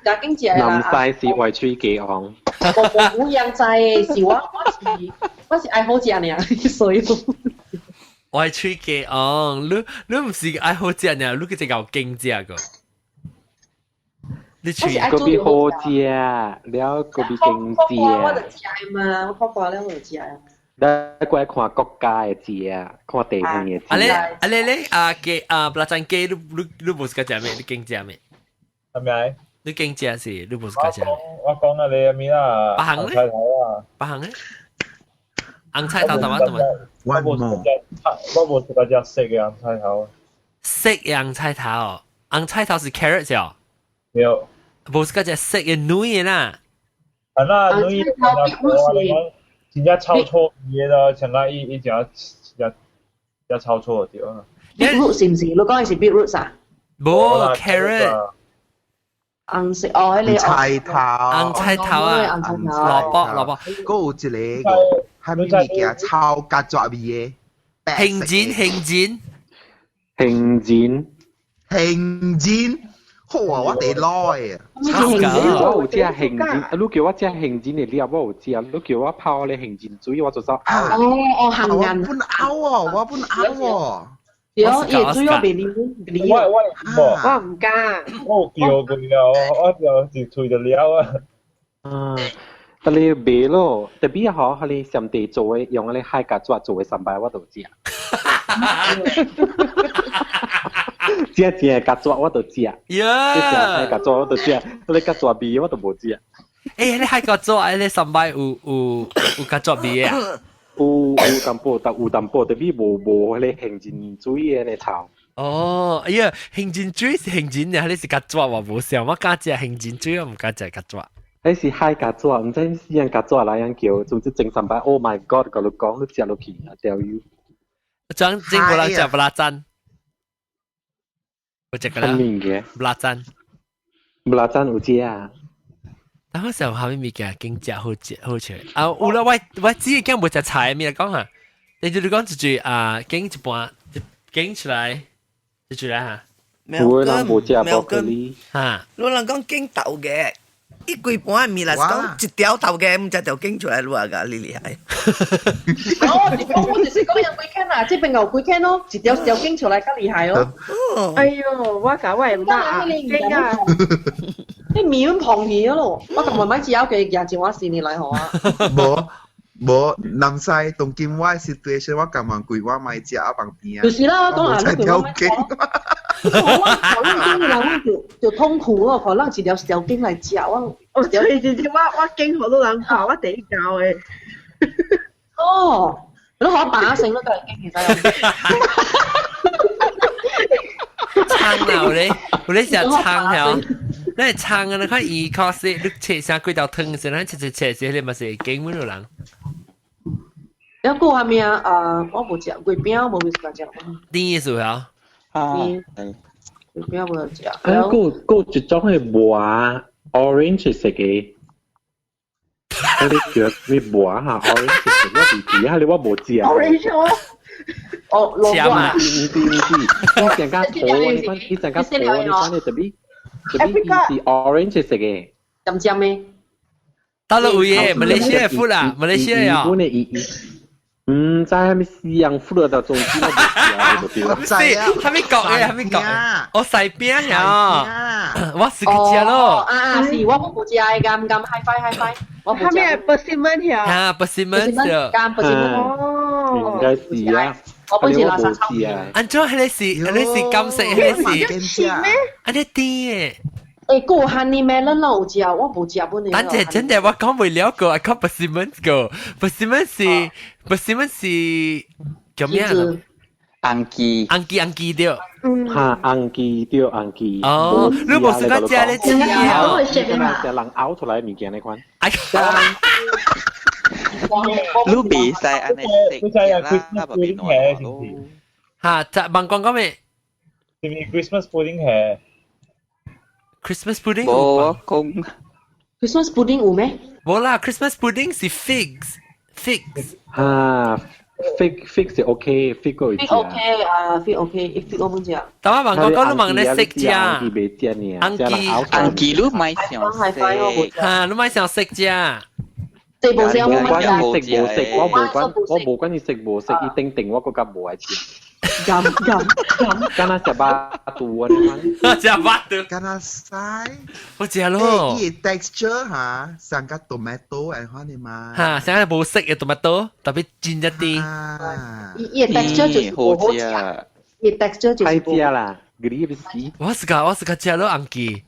食經食
啦。南西是歪喙雞王。
我無樣知，是我是愛好食爾，所以。
歪喙雞王，你毋是愛好食爾，你去一個經食個。你喙
個比好食，了個比經食。
我就食嘛，我破瓜了我就食。
你過來看國家的食，看地方的食。
啊你啊你咧啊雞啊布拉贊雞，你無 suka 食咩？你經食咩？
係咪？
你經食是，你無 suka 食咩？
我講啊，你咩啊？
白行咧？白行咧？紅菜頭怎麼怎麼？
我無我無 suka 食色的紅菜頭。
色的紅菜頭，紅菜頭是 carrot 哦。
對。
無 suka 食色的軟的啦。
啊那軟的，我真正炒錯味的，像啊伊伊只只只炒錯對啊。
beetroot 是毋是？你講的是 beetroot 啊？
無 carrot。
紅色哦，彼個
菜頭，
紅菜頭啊，蘿蔔蘿蔔。
閣有一個蝦米物件炒咖蛇味的。
杏仁杏仁。
杏仁。
杏仁。好啊，我得攞的。
我有食杏仁，你叫我食杏仁的料，我有食。你叫我泡咧杏仁水，我就走。
哦哦，杏仁。
我本拗哦，我本拗哦。
對，伊主要袂啉，
我
我毋敢。
我有叫過了，我就一喙就了啊。
啊，但你袂咯，特別吼，彼个上帝做的，用彼个海蛤紙做的三擺，我都食。食正蛤紙我都食。
呀！
食海蛤紙我都食，你蛤紙味我都無食。
欸，你海蛤紙，你三擺有蛤紙味啊？
有有淡薄，但有淡薄，特別無彼个杏仁水的咧臭。
哦，哎呀，杏仁水是杏仁啊，你是蛤紙我無想，我敢食杏仁水，我毋敢食蛤紙。
彼是海蛤紙，毋知是樣蛤紙來樣叫，總之整三擺，Oh my God！共你講，你食落去啊，掉油。
講真無人食布拉贊，有食過啦。
物件？
布拉贊，
布拉贊有食啊。
當時有蝦米物件經食好食好食啊！有啦，我只係驚無食菜物來講哈。你就你講一句啊，經一半，經出來，一句來哈。
有的人無食薄荷梨。
哈。
有人講經豆嘅。伊規盤的麵來是講一條頭家，毋知條經出來愈啊個，厲厲害。
哦，我就是講有幾間啊，這邊有幾間咯，一條條經出來較厲害哦。
哎喲，我甲我的媽啊，驚啊！
你麵粉旁去咯，我咁慢慢只有佢廿一碗四年來予我。
無無，南西當今我 situation 我甘願規碗莫食啊放邊啊。
就是啦，我講啊，
你條經。
我可能經來我就痛苦咯，可能一條小經來食我。
我對對對，我經好多人看，我第一教的。
哦，你可把性都夠經其實。
撐啊！有咧，有咧食撐條，你係撐啊！你看伊靠是你切啥幾條湯時，咱切切切時，你嘛是會驚阮個人。
有個係咩啊？啊，我無食月餅，無食食。
甜意思啊？
啊，
月餅無食。
啊，閣有一種係磨 orange 色嘅，嗰啲叫咩磨哈？orange 色，我唔記啊，你我無食。
orange
哦，蘿蔔啊！
唔是唔是，我成間土你看，伊成間土你看你特別特別伊是 orange 色嘅。
尖尖的。
到了有耶，馬來西亞富啦，馬來西亞呀。
唔知係咪西洋富啦，總之我無食。
唔是，係咪講嘅？係咪講？我西餅呀，我是去食咯。
啊啊，是，我無食的，甘甘 hi fi hi fi。我
係咪 persimmon 呀？
啊，persimmon 就。
甘 persimmon。
哦。
應該是啊。
我本是垃圾臭。
安怎彼個是？彼個是甘色，彼個是。按呢甜的。
欸，閣有 honey melon 咯，有食，我無食本。
等陣真係我講袂了個，我講 persimmon 個，persimmon 是 persimmon 是叫咩啊？
紅記，
紅記紅記對。
哈，紅記對紅記。
哦，你無是講食咧吃啊？
食人咬出來物件那款。
哎呀！
你袂使按呢食啦，無變爛咯。
哈，就問講講咩？
是毋是 Christmas pudding 係
？Christmas pudding
無我講
Christmas pudding 有咩？
無啦，Christmas pudding 是 figs，figs。
啊，fig fig 是 OK，fig 個會
食。fig OK 啊，fig OK，fig 我本食。
但我問講講你問你食食。
紅記袂食呢，
紅記你莫想食。
哈，你莫想食食。
這無食我
無關伊食無食，我無關我無關伊食無食，伊定定我閣較無愛食。
甘甘甘，
敢若食肉肚啊！你
看，食肉肚，
敢若使。
我食咯。
伊 texture 哈，像個 tomato 會款的嘛。
哈，像個無色的 tomato，特別真一啲。
伊伊 texture 就是無好食，伊 texture 就是
無好食啦，嗰啲
我是個我是個食咯紅記，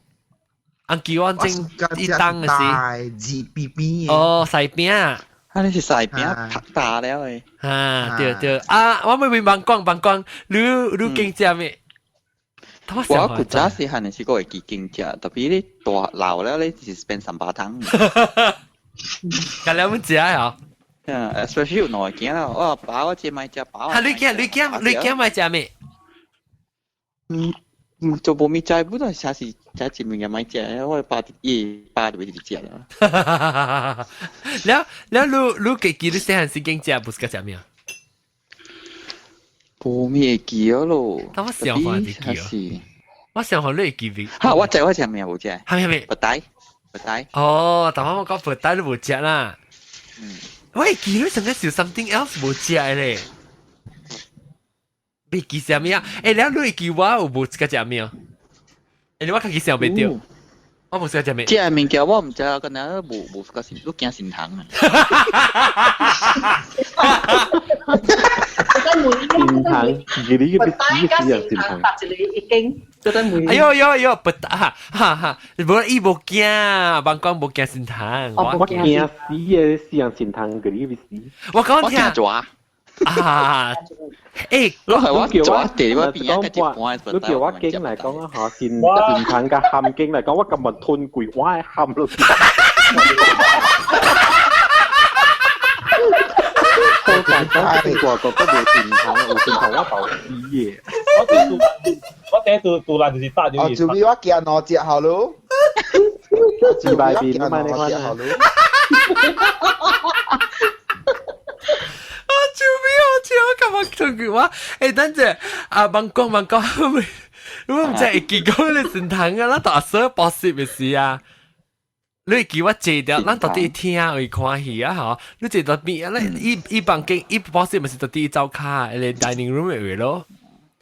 紅記我正一當的是。
字 B B。
哦，西餅。
啊！你是西餅拍大了的。
啊，對對啊！我未問講問講，你你經食咩？
我古早時漢時個會記經食，特別你大老了，你是變三八湯。
咁你有食啊？
啊，especially 有兩個囝啦，我爸我這買食飽。
哈！你驚你驚你驚買食咩？
嗯嗯，做無物食，本來啥是食一物件買食，我爸伊爸就會直食啦。
了了，你你記記你細漢時經食不是個食咩？
無咩記咯。
但我想法會記。我想法你會記未？
哈！我知我食咩無食？
係咩咩？
白帶白帶。
哦，但我講白帶都無食啦。嗯。我會記你上個是 something else 無食咧。未記啥物啊？欸，了你會記我有無這個食咩？欸，你我家己想袂著。我無識食咩。
這物件我毋知啊，敢若無無個神，你驚神糖啊？
神糖，佢哋個死死啊！神糖。
一個一經，
哎喲喲喲，不打哈哈，無伊無驚，萬講無驚神糖。
我驚死嘅死人神糖，佢哋個死。
我講聽。啊！欸，
我係我叫我地我邊一個
你叫我經嚟講啊，嚇，善善糖嘅鹹經嚟講，我今日吞攰，我係鹹落。我講講過個個無善糖，有善糖我就死嘅。
我我第一度度爛就是打
哦，就比我驚兩隻好咯。
自敗變啊嘛，你看
好咯。
救命！我笑，我感覺同佢話，欸，等陣啊，問講問講，我毋知會記講你神糖啊，咱大嫂博攝的事啊。你記我坐掉，咱到底聽會看戲啊？嗬，你坐到邊啊？你伊伊房間伊 boss 咪是到底走卡，個 dining room 嘅位咯。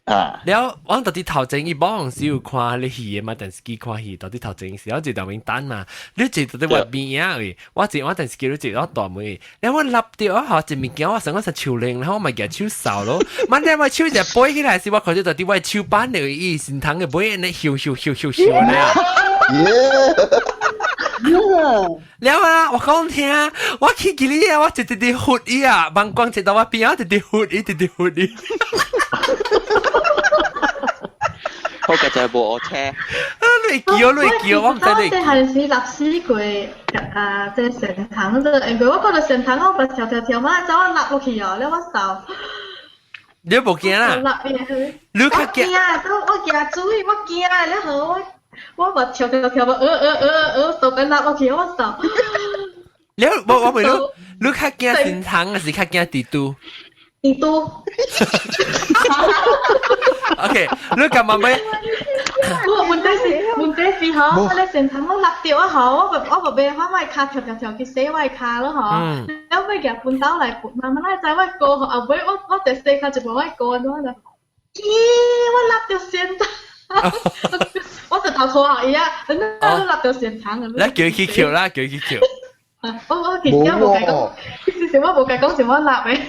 啊！
了，我到底頭前伊幫時有看你戲的嘛，電視機看戲，到底頭前時我坐頭面等嘛，你坐到底我邊啊位，我坐我電視機你坐到大門，了我立掉啊，嗬，一物件我想我是手靈，然後我咪舉手掃咯，萬一我手一背起來時，我看到到底我手板的伊身糖的背，呢咻咻咻咻咻咧。了啊！我講聽，我去記你啊，我直直直呼伊啊，望光坐到我邊啊，直直呼伊，直直呼伊。
好嘅就係無學車。
啊！你叫你叫，我唔知你。
這係是歷史過啊，這神堂這，因為我看到神堂，我跳跳跳嘛，走我立落去哦，了我掃。
你無驚啦？
你較驚啊！我驚水，我驚啊！了後我我嘛跳跳跳嘛，手緊立落去，我掃。
你我我問你，你較驚神堂還是較驚蜘蛛？
蜘蛛。
OK，你幹嘛咩？
我問題是問題是吼，我咧神堂我立掉啊吼，我我無袂法我跤跳跳跳去洗我跤咯吼，了尾舉畚斗來畚，慢慢來知我過吼，後尾我我就洗跤一半我過安怎啦？咦，我立掉神堂，我就頭拖後伊啊，你立掉神堂啊！
你叫佢去捡啦，叫佢去捡。
我我其實我無計講，其實我無計講是我立的。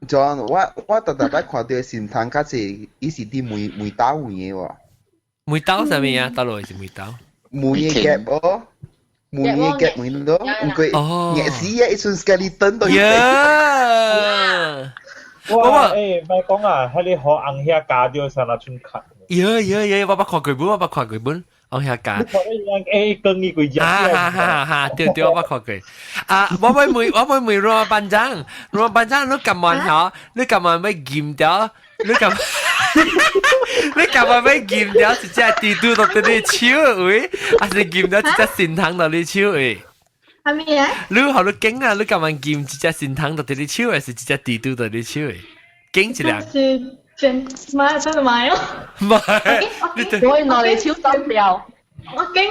John，我我特特擺看到神堂較濟，伊是佇梅梅兜位的喎。
梅兜啥物啊？倒落是梅兜。
梅的夾哦，梅的夾梅咯，唔過熱死啊！一陣 skeleton 都
有。
我誒，咪講啊，喺你學紅遐加掉上那春卡。
有有有，我捌看過本，我捌看過本。紅遐加。
誒，跟伊幾隻。
哈哈哈！哈，對對，我捌看過。啊，我欲問，我欲問羅班長，羅班長，你今晚吼，你今晚欲驗掉，你今，你今晚欲驗掉一隻蜘蛛到你手位，還是驗掉一隻神糖到你手位？
係咩啊？
你好你驚啊！你今晚驗一隻神糖到你手，還是一隻蜘蛛到你手位？驚一兩。
是真買真係買咯。
唔係，
我攞你手針掉。
我驚，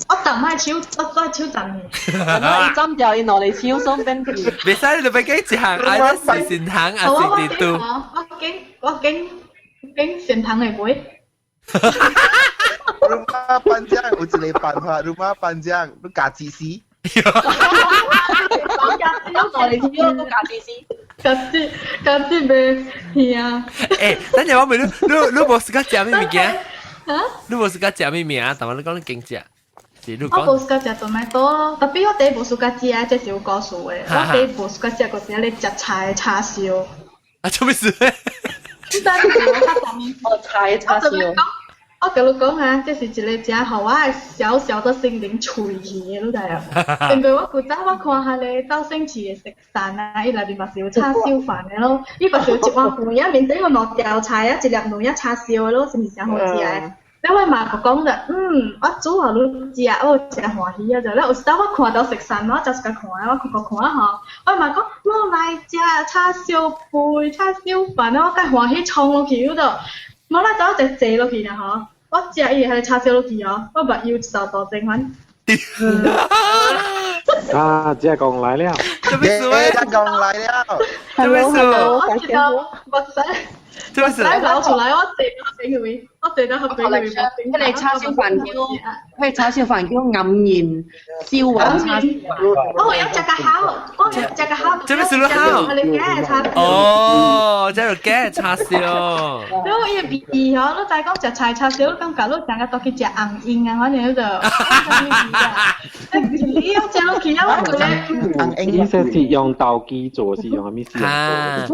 我浸喺手，我我手浸嘅。
我針掉，伊攞你手鬆邊去。
袂使你就欲驚一項，愛是神糖，還是蜘蛛？
我驚，我驚，驚神糖會背。
Rumah panjang 有一個辦法，rumah panjang 你加芝士。
攞你手都加芝士。
加芝加芝袂兄。
欸，等陣我問你，你你無喜歡食咩物件？
啊？
你無喜歡食咩物件？但係你講你驚食。是你
我無喜歡食 tomato 咯，特別我第一無喜歡食，這是有故事的。我第一無喜歡食，就是咧食菜叉燒。
啊，做咩事？
但是我較
哦，菜叉燒。
我共你講啊，這是一個真予我的小小的心靈脆去的，你知無？因為我古早我看彼个周星馳的食神啊，伊內面嘛是有叉燒飯的咯，伊嘛是有一碗飯啊，面頂有兩條菜啊，一粒卵仔叉燒的咯，是毋是誠好食的？了我媽就講著，嗯，我煮予你食，我誠歡喜啊！就了有時當我看到食神，我就一個看，我看看看吼，我媽講，你來食叉燒飯、叉燒飯，我較歡喜衝落去，就。我來走就坐落去啦吼，我食伊個叉燒落去哦，我目油一道道整款。
啊，這講來了，
這咩事？
這講來了，
這咩事？
我一道目屎，
這咩事？
流出來，我坐到整位，我坐到合整位。
彼个叉燒飯叫，彼个叉燒飯叫暗鹽燒雲叉燒飯。
我有食較好，我有食較好。
這咩事好？哦，這是假叉燒。
你伊個味吼，你知講食菜叉燒，你感覺你成個都去食紅英啊，反正就，你要食落去啊，我覺得。
紅英是用豆機做，是用啥物事
啊？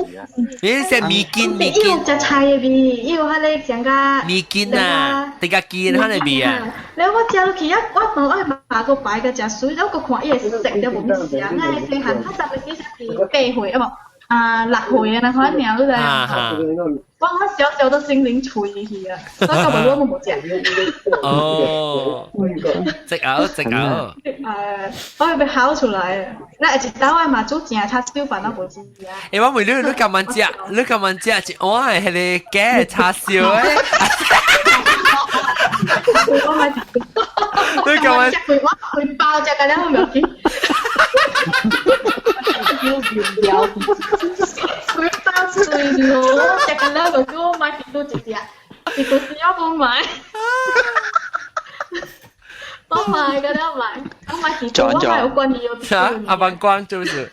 你食米筋米筋。
伊有食菜的味，伊有彼个成個。
米筋啊，這個筋彼个味啊。
了我食落去啊，我問我媽閣擺個誠媠，我閣看伊個色了無物啥，啊，細漢較早時是8歲啊無。啊，6歲啊，那款爾，你知無？我我小小的心靈脆去啊，我到尾我無食。
哦，食牛食牛。
我會被烤出來啊！那一道我嘛煮正叉燒飯都無食啊。
欸，我問你，你今晚食？你今晚食一碗的彼個假叉燒的？你講
我食幾我幾包食個了，我唔要緊。
要
幾包脆咯，食個了就叫我買幾多一隻，幾多時我冇買。我買個了買，我買幾多我買有關係有。
啥？阿邦光就是。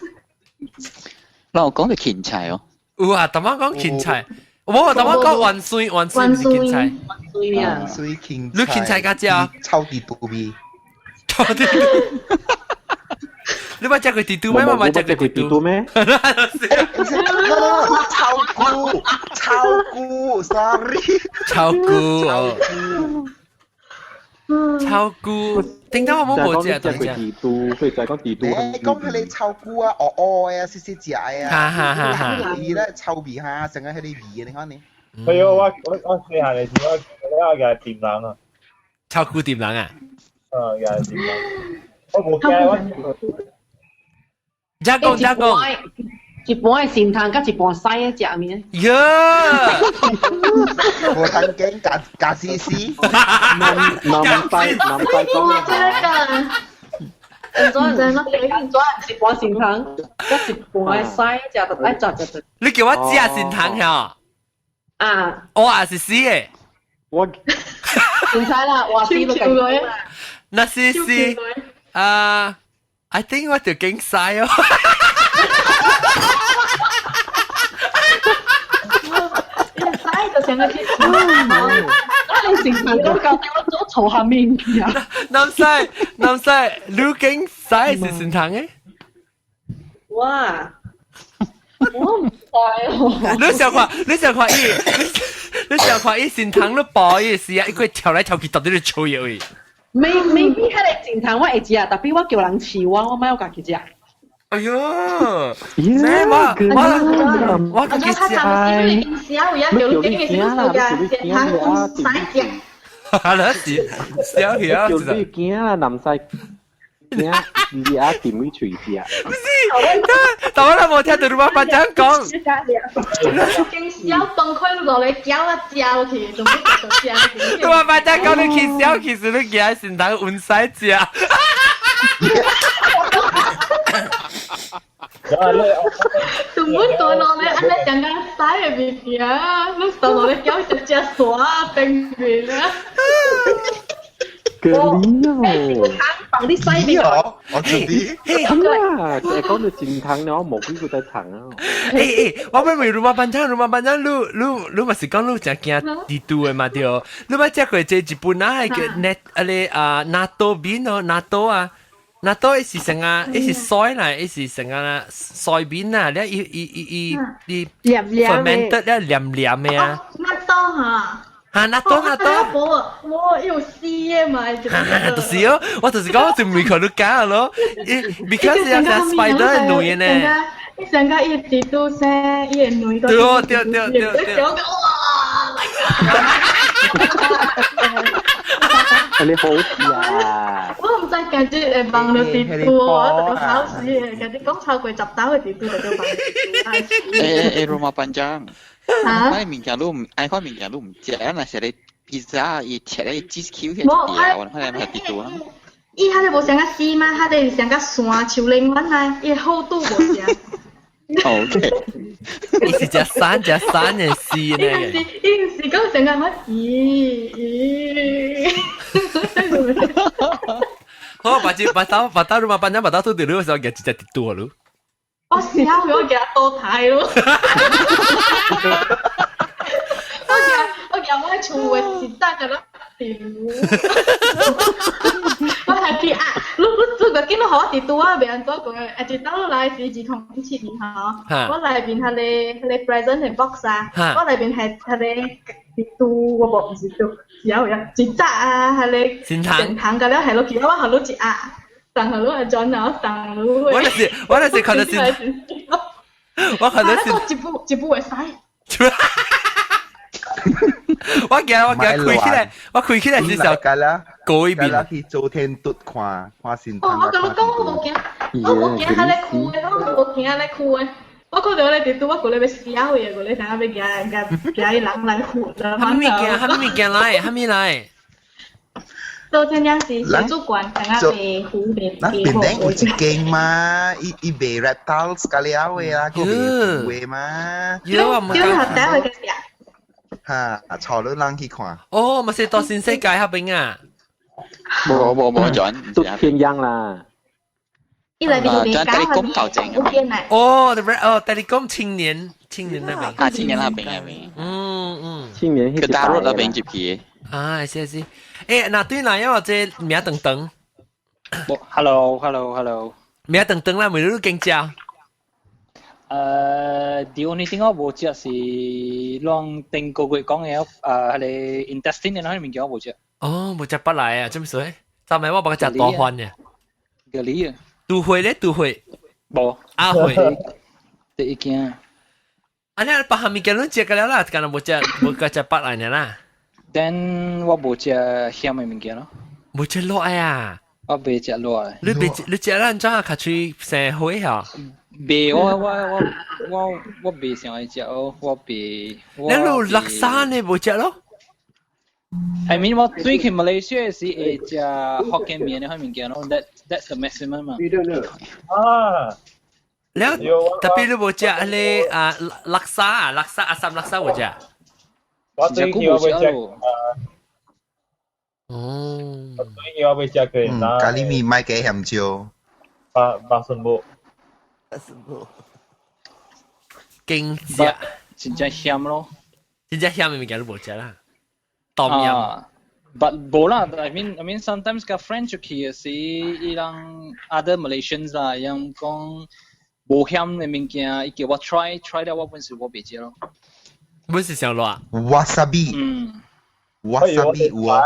嗱，我講嘅芹菜哦。
有啊，頭先講芹菜，冇啊，頭先講雲水，雲水唔是芹菜。
雲水芹
菜。你芹菜加食？
臭地肚味。
臭地肚。你捌食過地肚咩？我捌食過地肚
咩？
臭菇，臭菇，sorry。
臭菇哦。臭菇，頂頭我冇冇食，
食過地肚，佢就係講地肚。
講係你臭菇啊，餓餓啊，細細隻啊。
哈哈哈！哈。
伊咧臭味哈，成個係你味你看你。
係啊，我細漢嘅時我我嘅係掂人啊。
臭菇掂人啊？
啊，又係掂人。我冇驚我。
加工加工。
一半係善糖，加一半西嘅食面。
呀！
無糖經加加絲絲。
南南西南西講。
哇！這個。
安怎？安怎？一半善糖，加一半西食，就愛食食食。
你叫我食善糖呀？
啊！
我也是死嘅。
我
唔使啦，我死都計。
那是死啊！I think 我就驚西哦。
就成個天，
啊！你成日都教我做嘈下面啊！
南西南西，你驚西是善糖嘅？
哇！我唔知哦。
你想看，你想看伊，你想看伊善糖都爆伊是啊，伊個跳來跳去，到底咧吹嘢喂。
Maybe 彼個善糖我會食，特別我叫人飼我，我莫有家己食。
哎呦！咩我我自己食。
叫你驚啦，叫你驚啦，
係啦，是小氣啊！
叫你驚啦，南西驚，你阿點會隨食？
不是，但我都冇聽到你媽媽這樣講。
驚小崩潰落嚟，嚼啊嚼落去，仲要繼續食。
你媽媽這樣講，你去小，其實你驚是當溫西食。
做乜倒落嚟？按呢講緊洗嘅物件，你倒落嚟叫只隻沙冰面啊！
個你哦，
放啲西面
哦，我知啲。
啊，就係講到善糖了，冇幾個在糖啊。
欸，我欲問魯瑪班長，魯瑪班長，你你嘛是講你誠驚地肚的嘛對？你捌食過這日本啊，彼個net啊咧啊納豆麵哦，納豆啊。納豆伊是成啊，伊是水啦，伊是成啊水麵啊，了伊伊伊伊伊 fermented 了黏黏的啊。
納豆哈。
哈納豆納豆。
無無有絲的嘛？
就是哦，我就是講我就未看到假咯，伊 because 有隻 spider 卵的呢。
伊上個伊地肚生，伊的卵。
對對對對對。
哇！My God！
你好啊！
我唔知感覺會放落地肚，我就考試，感覺講超過十刀的地肚就叫放。
欸欸，rumah panjang。嚇？我物件你唔，愛看物件你唔食，若是咧披薩，伊切咧 cheese 球起來，我看來咪地肚啊。
伊彼个無像個絲嗎？彼个是像個山樹林款啊，伊厚度無像。
OK。
伊是食山食山的絲呢。
伊毋是講像個我咦咦。
好，把這把刀把刀，你把班長把刀吐掉，你時候夾一隻地肚咯。
我死啊！我夾倒台咯。我夾我厝的一搭個咯掉。我還去啊！你你做個見到予我佇拄啊，袂按怎講啊？一到來是2017年吼，我內面彼個present 的 box 啊，我內面係彼個佇拄，我無毋是拄，有有一紮啊，彼個善糖甲了下落去，我予你一盒，送予你阿轉啊，送予你。
我就是看到是，我看到是
一步一步會使。
我驚開起來，我開起來是時候過一邊。
去做天嘟看看善
糖。哦，我共你講，我無驚，我無驚彼个蛆的，我無驚彼个蛆的。我看到彼个地拄，我過來欲死去的，過來想欲驚驚驚伊人來唬啦。
啥物物件？啥物物件來？啥物來？
都天樣是水族館，等下被虎被
咱邊頂有一間嘛，伊伊賣 reptiles 加了的啦，閣賣虎的嘛。
有啊，
就係第一個
嚇，坐你人去看。
哦，咪是到新世界嗰邊啊？
無無無轉，
都天樣啦。
伊來邊
轉 Telekom 頭前
哦，哦，Telekom 青年青年那邊。
啊，青年那邊那邊。
嗯嗯。
青年
佢大陸那邊入去。
啊，是是。誒，那對哪樣這名等等
？Hello，hello，hello。
名等等啦，每日都經食。
The only thing 我無食是攏頂個月講嘅，係個 intestine 嘅那物件我無食。
哦，無食不來啊，這麼說？昨暝我捌食大飯嘅。
咖喱啊。
杜會咧，杜會。
無。
阿會。
第一件。
啊，你別項物件攏食過了啦，敢若無食無個食北來爾啦。
Then 我無食鹹嘅物件咯。
無食辣啊？
我袂食辣。
你袂你食咱怎啊較喙生火哈？
袂，我袂想愛食哦，我袂。
你有叻沙呢無食咯？
I mean 我最去馬來西亞時會食福建麵嘅物件咯，that's the maximum 嘛。
啊！
了，特別你無食彼個啊叻沙啊叻沙阿三叻沙無食？
我最近我袂食啊。
哦。
最近我袂食過。
咖喱麵莫加鹹椒。
八八順無。
八順無。
經食，
真正鹹咯。
真正鹹嘅物件你無食啦。冬陰。
But 無啦，I mean sometimes 甲 friend 出去時，伊人 other Malaysians 啦，伊人講無鹹嘅物件，伊叫我 try try 了，我本是我袂食咯。
本是上辣。
Wasabi。
嗯。
Wasabi 有啊。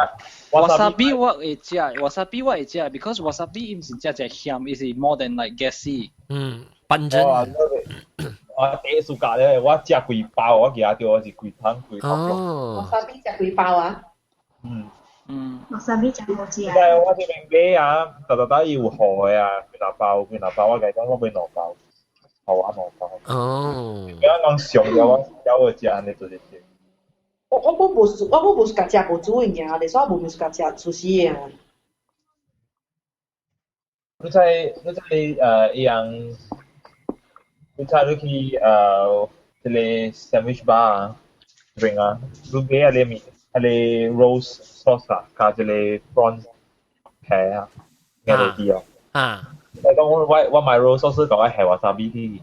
Wasabi 我會食，wasabi 我會食，because wasabi 伊毋是真正鹹，伊是 more than like gassy。
嗯，笨真。
我第一暑假咧，我食幾包，我記得對，我是規桶規桶。
哦。
Wasabi 食幾包啊？
嗯。
嗯。
Wasabi 食好食。
但係我這邊買啊，特特得伊有好的啊，幾大包幾大包，我共伊講我買兩包，好啊兩包。
哦。
比較講上了我了我食按呢做一隻。
我我無我無喜歡食無煮物件，所以我無喜歡食壽司的。
你在伊樣，你在你去這個 sandwich bar 啊，這邊啊，你買啊個麵，啊個 rose sauce 啊，加這個 prawn 皮啊，應該啲哦。
啊。
你講我買 rose sauce 講我下 wasabi 去。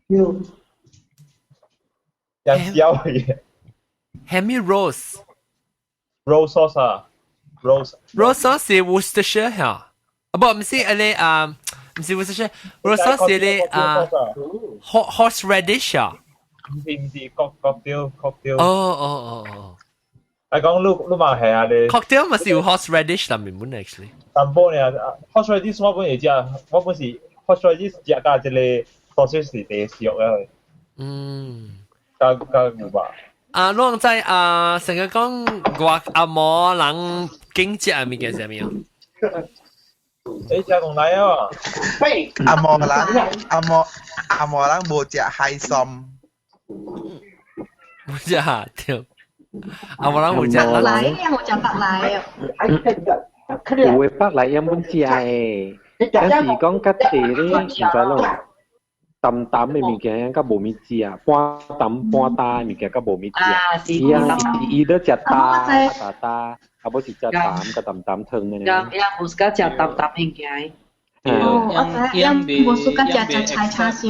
有。
有小嘅。
係咩 rose？
Rose sauce 啊，rose。
Rose sauce 是 Worcestershire 嚇。啊，不，毋是，彼個啊，毋是 Worcestershire，rose sauce 是彼個啊，horseradish 啊。
毋是毋是，cocktail cocktail。
哦哦哦哦。
係講你你嘛係啊你。
Cocktail 嘛是有 horseradish 內面本 actually。
淡薄呢，horseradish 我本會食，我本是 horseradish 食加這個 sausage 是第熟嘅。加加牛肉。
啊，攏知啊，成個講外阿摩人經濟嘅物件是啥物啊？
你食講來啊？
阿摩人阿摩阿摩人無食海參。
無食對。阿摩人無食。
來啊，無食白來啊。
有的北來也本食的，但是講較濟咧，毋知咯。淡淡的物件較無物食，半淡半焦的物件較無物食。伊啊，伊都食焦焦焦，啊無是食淡佮淡淡湯的。
樣樣無喜歡食淡淡物件。
哦，我知，樣無喜歡食食菜叉燒。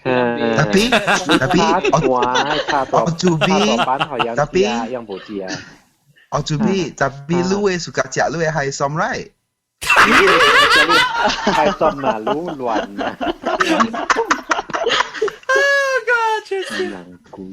Tapi tapi 我做比
tapi 樣無食。
我做比 tapi 你會 suka 食你的海參 right？
海參啊，滷亂啊。
啊，God，真是。
難過。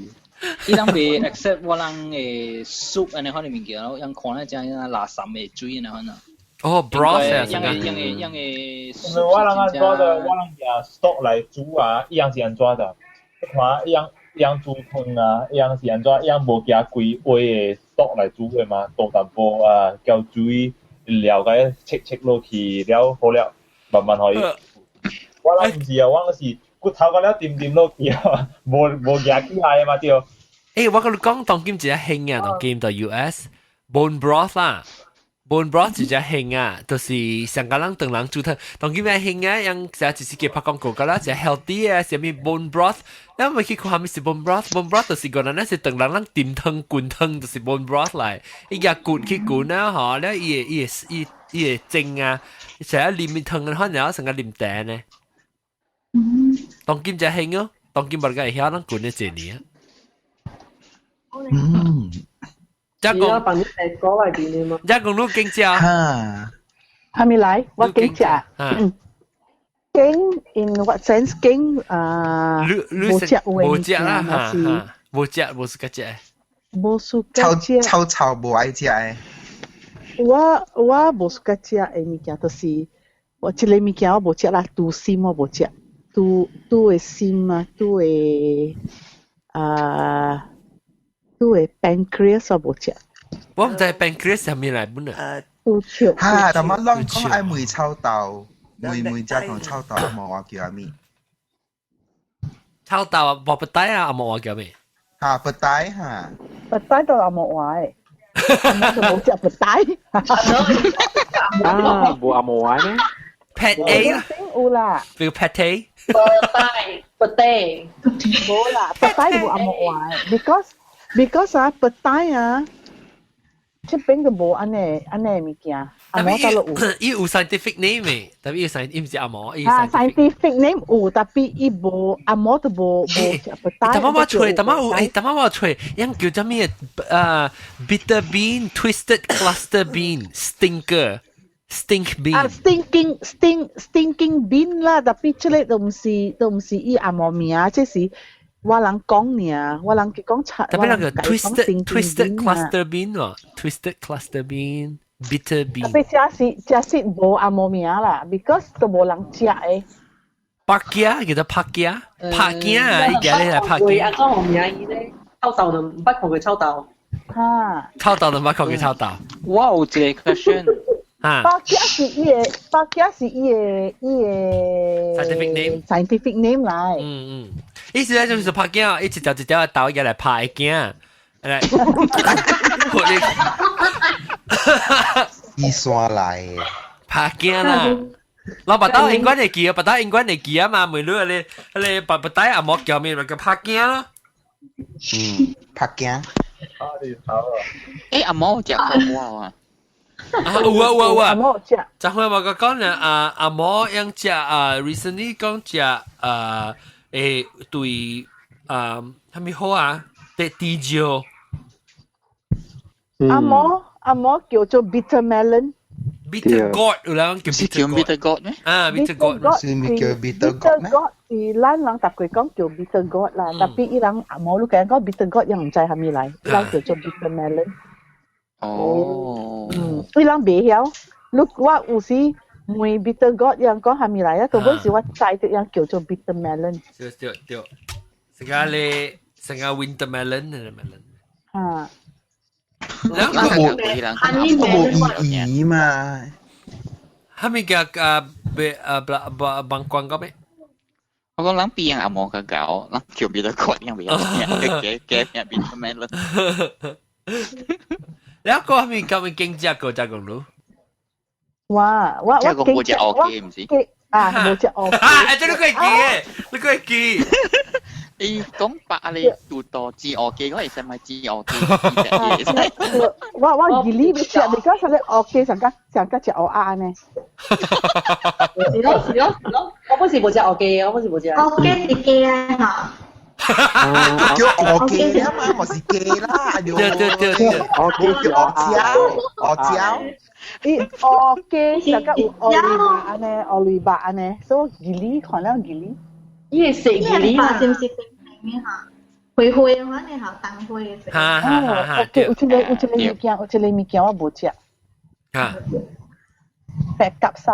伊人袂 accept 我人的 soup 按呢款的物件咯，人看咧正垃圾的水按呢款啊。
哦，broth 啊，
樣個樣個樣個。
因為我人按怎的，我人用 stock 來煮啊，伊樣是按怎的？你看伊樣伊樣煮湯啊，伊樣是按怎？伊樣無加規鍋的 stock 來煮的嘛，倒淡薄啊，攪水料個切切落去了好了，慢慢予伊。我人毋是啊，我是骨頭個了沉沉落去啊，無無夾起來嘛對。
欸，我共你講，當今一個興啊，當今到 US bone broth 啦。bone broth 是只興啊，就是上個人當人煮湯，當今咩興啊，樣成日就是叫拍廣告噶啦，就 healthy 啊，啥物 bone broth，你咪去看啥物是 bone broth，bone broth 就是個人咧是當人人點湯滾湯，就是 bone broth 嚟，伊個滾去滾啊，嗬，了伊會伊會伊伊會蒸啊，成日啉湯嘅，可能成個啉茶呢。當今就興哦，當今無個會曉人滾咗一年啊。
嗯。
只講
放啲石膏內邊的嘛。
只講你經食。
哈。
係咪來？我經食。經 in what sense 經啊？無食
無食啦，哈哈，無食無是個食。
無 suka 食。
臭臭無愛食的。
我無 suka 食的物件，就是我這個物件我無食啦，豬心我無食，豬豬的心啊，豬的啊。豬的 pancreas 我無食。
我毋知 pancreas 啥物來本啊。
豬腸。
哈，但我攏講愛梅臭豆，梅梅只講臭豆，無話叫啥物？
臭豆啊，無不帶啊，無話叫咩？
哈，不帶哈。
不帶都阿無話的，我就無食不帶。
啊，無阿無話呢
？Pate 啦，
有啦。
叫 pate。
不帶，不帶，
無啦，不帶無阿無話，because 啊，不帶啊，這邊就無按呢按呢物件，紅毛倒落有。
伊有 scientific name 嘅，特別伊 scientific 伊毋是紅毛，伊
啊 scientific name 有，特別伊無紅毛都無無食不帶。
逐擺我揣，逐擺有，欸，逐擺我揣，樣叫做咩？啊，bitter bean, twisted cluster bean, stinker, stink bean。
啊，stinking stink stinking bean 啦，特別這個都毋是伊紅毛名，這是。我人講爾，我人講賊。
特別那個 twisted cluster bean 喎，twisted cluster bean, bitter bean。
特別這是這是無紅毛名啦，because 都無人食的。
白鏡叫做白鏡，白鏡啊！伊今日係白鏡。
阿祖名伊咧，臭豆就毋捌看過臭豆。
哈。
臭豆就毋捌看過臭豆。
我有一個 question。
哈。
白鏡是伊個，白鏡是伊個，伊個。
scientific name。
scientific name 來。
嗯嗯。意思咧就是拍鏡，一條一條豆入來拍鏡，來。
伊山來。
拍鏡啦。老爸豆應該會記啊，爸豆應該會記啊嘛，每日你你爸爸帶阿莫叫咩，咪叫拍鏡咯。
嗯，拍鏡。
欸，阿毛食過我啊。
啊有啊有啊有啊。
阿毛食。
昨昏我個講咧，啊阿毛樣食啊，recently 講食啊，欸對啊，啥物好啊？對甜椒。
紅毛紅毛叫做 bitter melon。
bitter gourd 有人叫
是叫 bitter gourd 咩？
啊，bitter gourd
是咪叫 bitter gourd 咩
？bitter gourd 是咱人逐個講叫 bitter gourd 啦，特別伊人紅毛你講講 bitter gourd 伊毋知啥物來，伊人叫做 bitter melon。
哦。
嗯，伊人袂曉，你我有時問 bitter gourd 伊人講啥物來啊？到尾時我知得伊人叫做 bitter melon。
對對對，成個咧，成個 winter melon 嘅 melon。
啊。
然後
無意義嘛？
係咪叫啊？別啊，不幫廣告咩？
我講人變紅毛較𠢕，人叫 bitter gourd 樣袂曉，加加名 bitter melon。
你個係咪咁經濟個加工路？
哇！我我
經濟我記唔是？
啊，無食烏雞。
啊，這你會記嘅，你會記。
伊講白你拄到煎烏雞，我會使買煎烏雞。
我我二呢要食，你講啥咧烏雞上加上加食烏鴨呢？
是咯是咯是咯，我本是無食烏雞，我本是無食。
烏雞是雞啊嚇。
叫烏雞啊嘛，毋是雞啦。
對對對對，
烏雞
叫烏椒，烏椒。
伊烏雞上加有烏魚肉按呢，烏魚肉按呢，所以二呢看了二呢。
伊會食二呢
嘛？是毋是平平的嚇？灰灰的款的嚇，淡灰的色。
哈哈哈！
對，有一個有一個物件，有一個物件我無食。
嚇！
白鴿屎。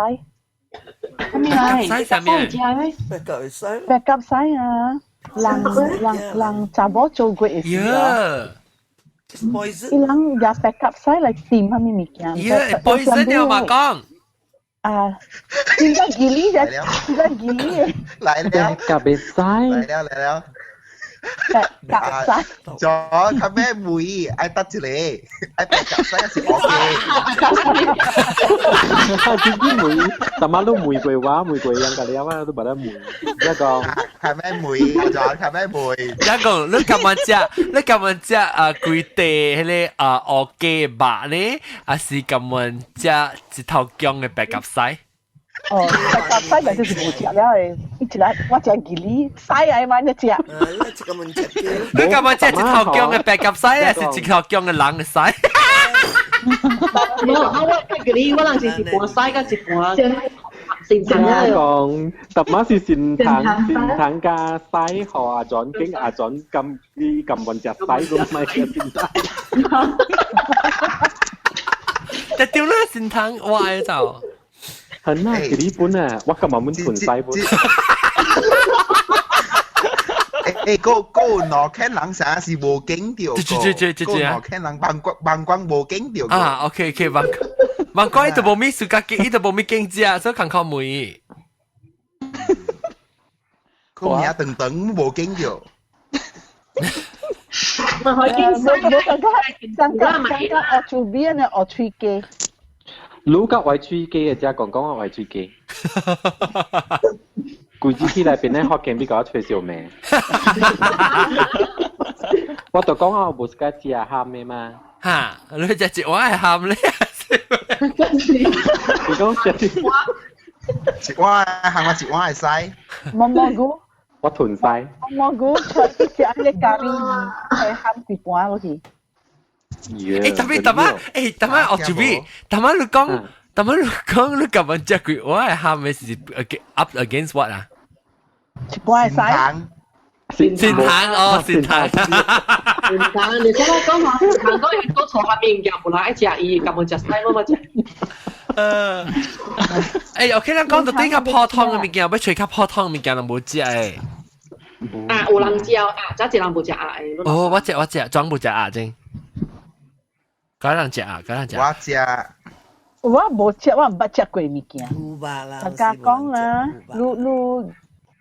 咩來？
白鴿屎啥物？
白鴿屎。
白鴿屎啊！人人人查某做過的時啊。
poison。
伊人用白鴿屎來點啥物物件？
耶，poison 了嘛講。
啊，真正吉利啫，真正吉利。
來了，
白鴿屎。
來了來了。
白鴿屎。
咗佢咩梅？愛得一個，愛白鴿屎是 OK。
自己梅，大媽都梅過話，梅過人家你啊，都把它梅。一個
係咩梅？咗係咩梅？
一個你咁樣食，你咁樣食啊？規地彼个啊烏雞肉呢？還是咁樣食一頭薑的白鴿屎？
哦，白鴿屎咪就是無食了的，伊一來我食魚鱺，屎來嘛你食。
你咁樣食一頭薑的白鴿屎，還是一頭薑的人的屎？
無，啊我魚鱺，我人是一盤屎佮一盤。
善講，特媽是善糖善糖加西河阿轉經阿轉咁啲咁混食西咁咪嘅善糖。
但丟啦善糖，我愛就。
很啊，日本啊，我今日滿盤西本。
誒，個個挪看人啥是無景掉，
對
挪看人萬光萬光無景掉。
啊，OK OK，萬萬光伊都無咪暑假景，伊都無咪景食，所以較較梅。
個名長長無景掉。
咪可以
景，無感覺，感覺感覺學厝邊的學喙雞。
你甲歪喙雞的，遮講講我歪喙雞。規子起來變咧福建比較吹小命。我就講我無是佮食鹹的嘛。
哈，你食一碗鹹咧？
你講食
一碗，一碗鹹我一碗會使。
毛毛菇。
我吞西。
毛毛菇，出去食那個咖喱魚，係鹹一盤落去。
欸，特別特別，欸，特別我準備，特別你講。但係你講你咁樣食幾碗鹹的是 up against what 啊？
一半會使。
善糖哦，善糖。
善糖，你講我講話善糖講伊做錯下面物件，無人愛食伊，根本食屎冇嘛食。
欸，OK 咱講到頂較普通的物件，欲揣較普通的物件，人無食的。
啊，有人食啊，這一人無食鴨的。
哦，我食我食，專無食鴨真。敢人食鴨，敢人食。
我食。
我無食，我毋捌食過物件。
有吧啦？
大家講啦，你你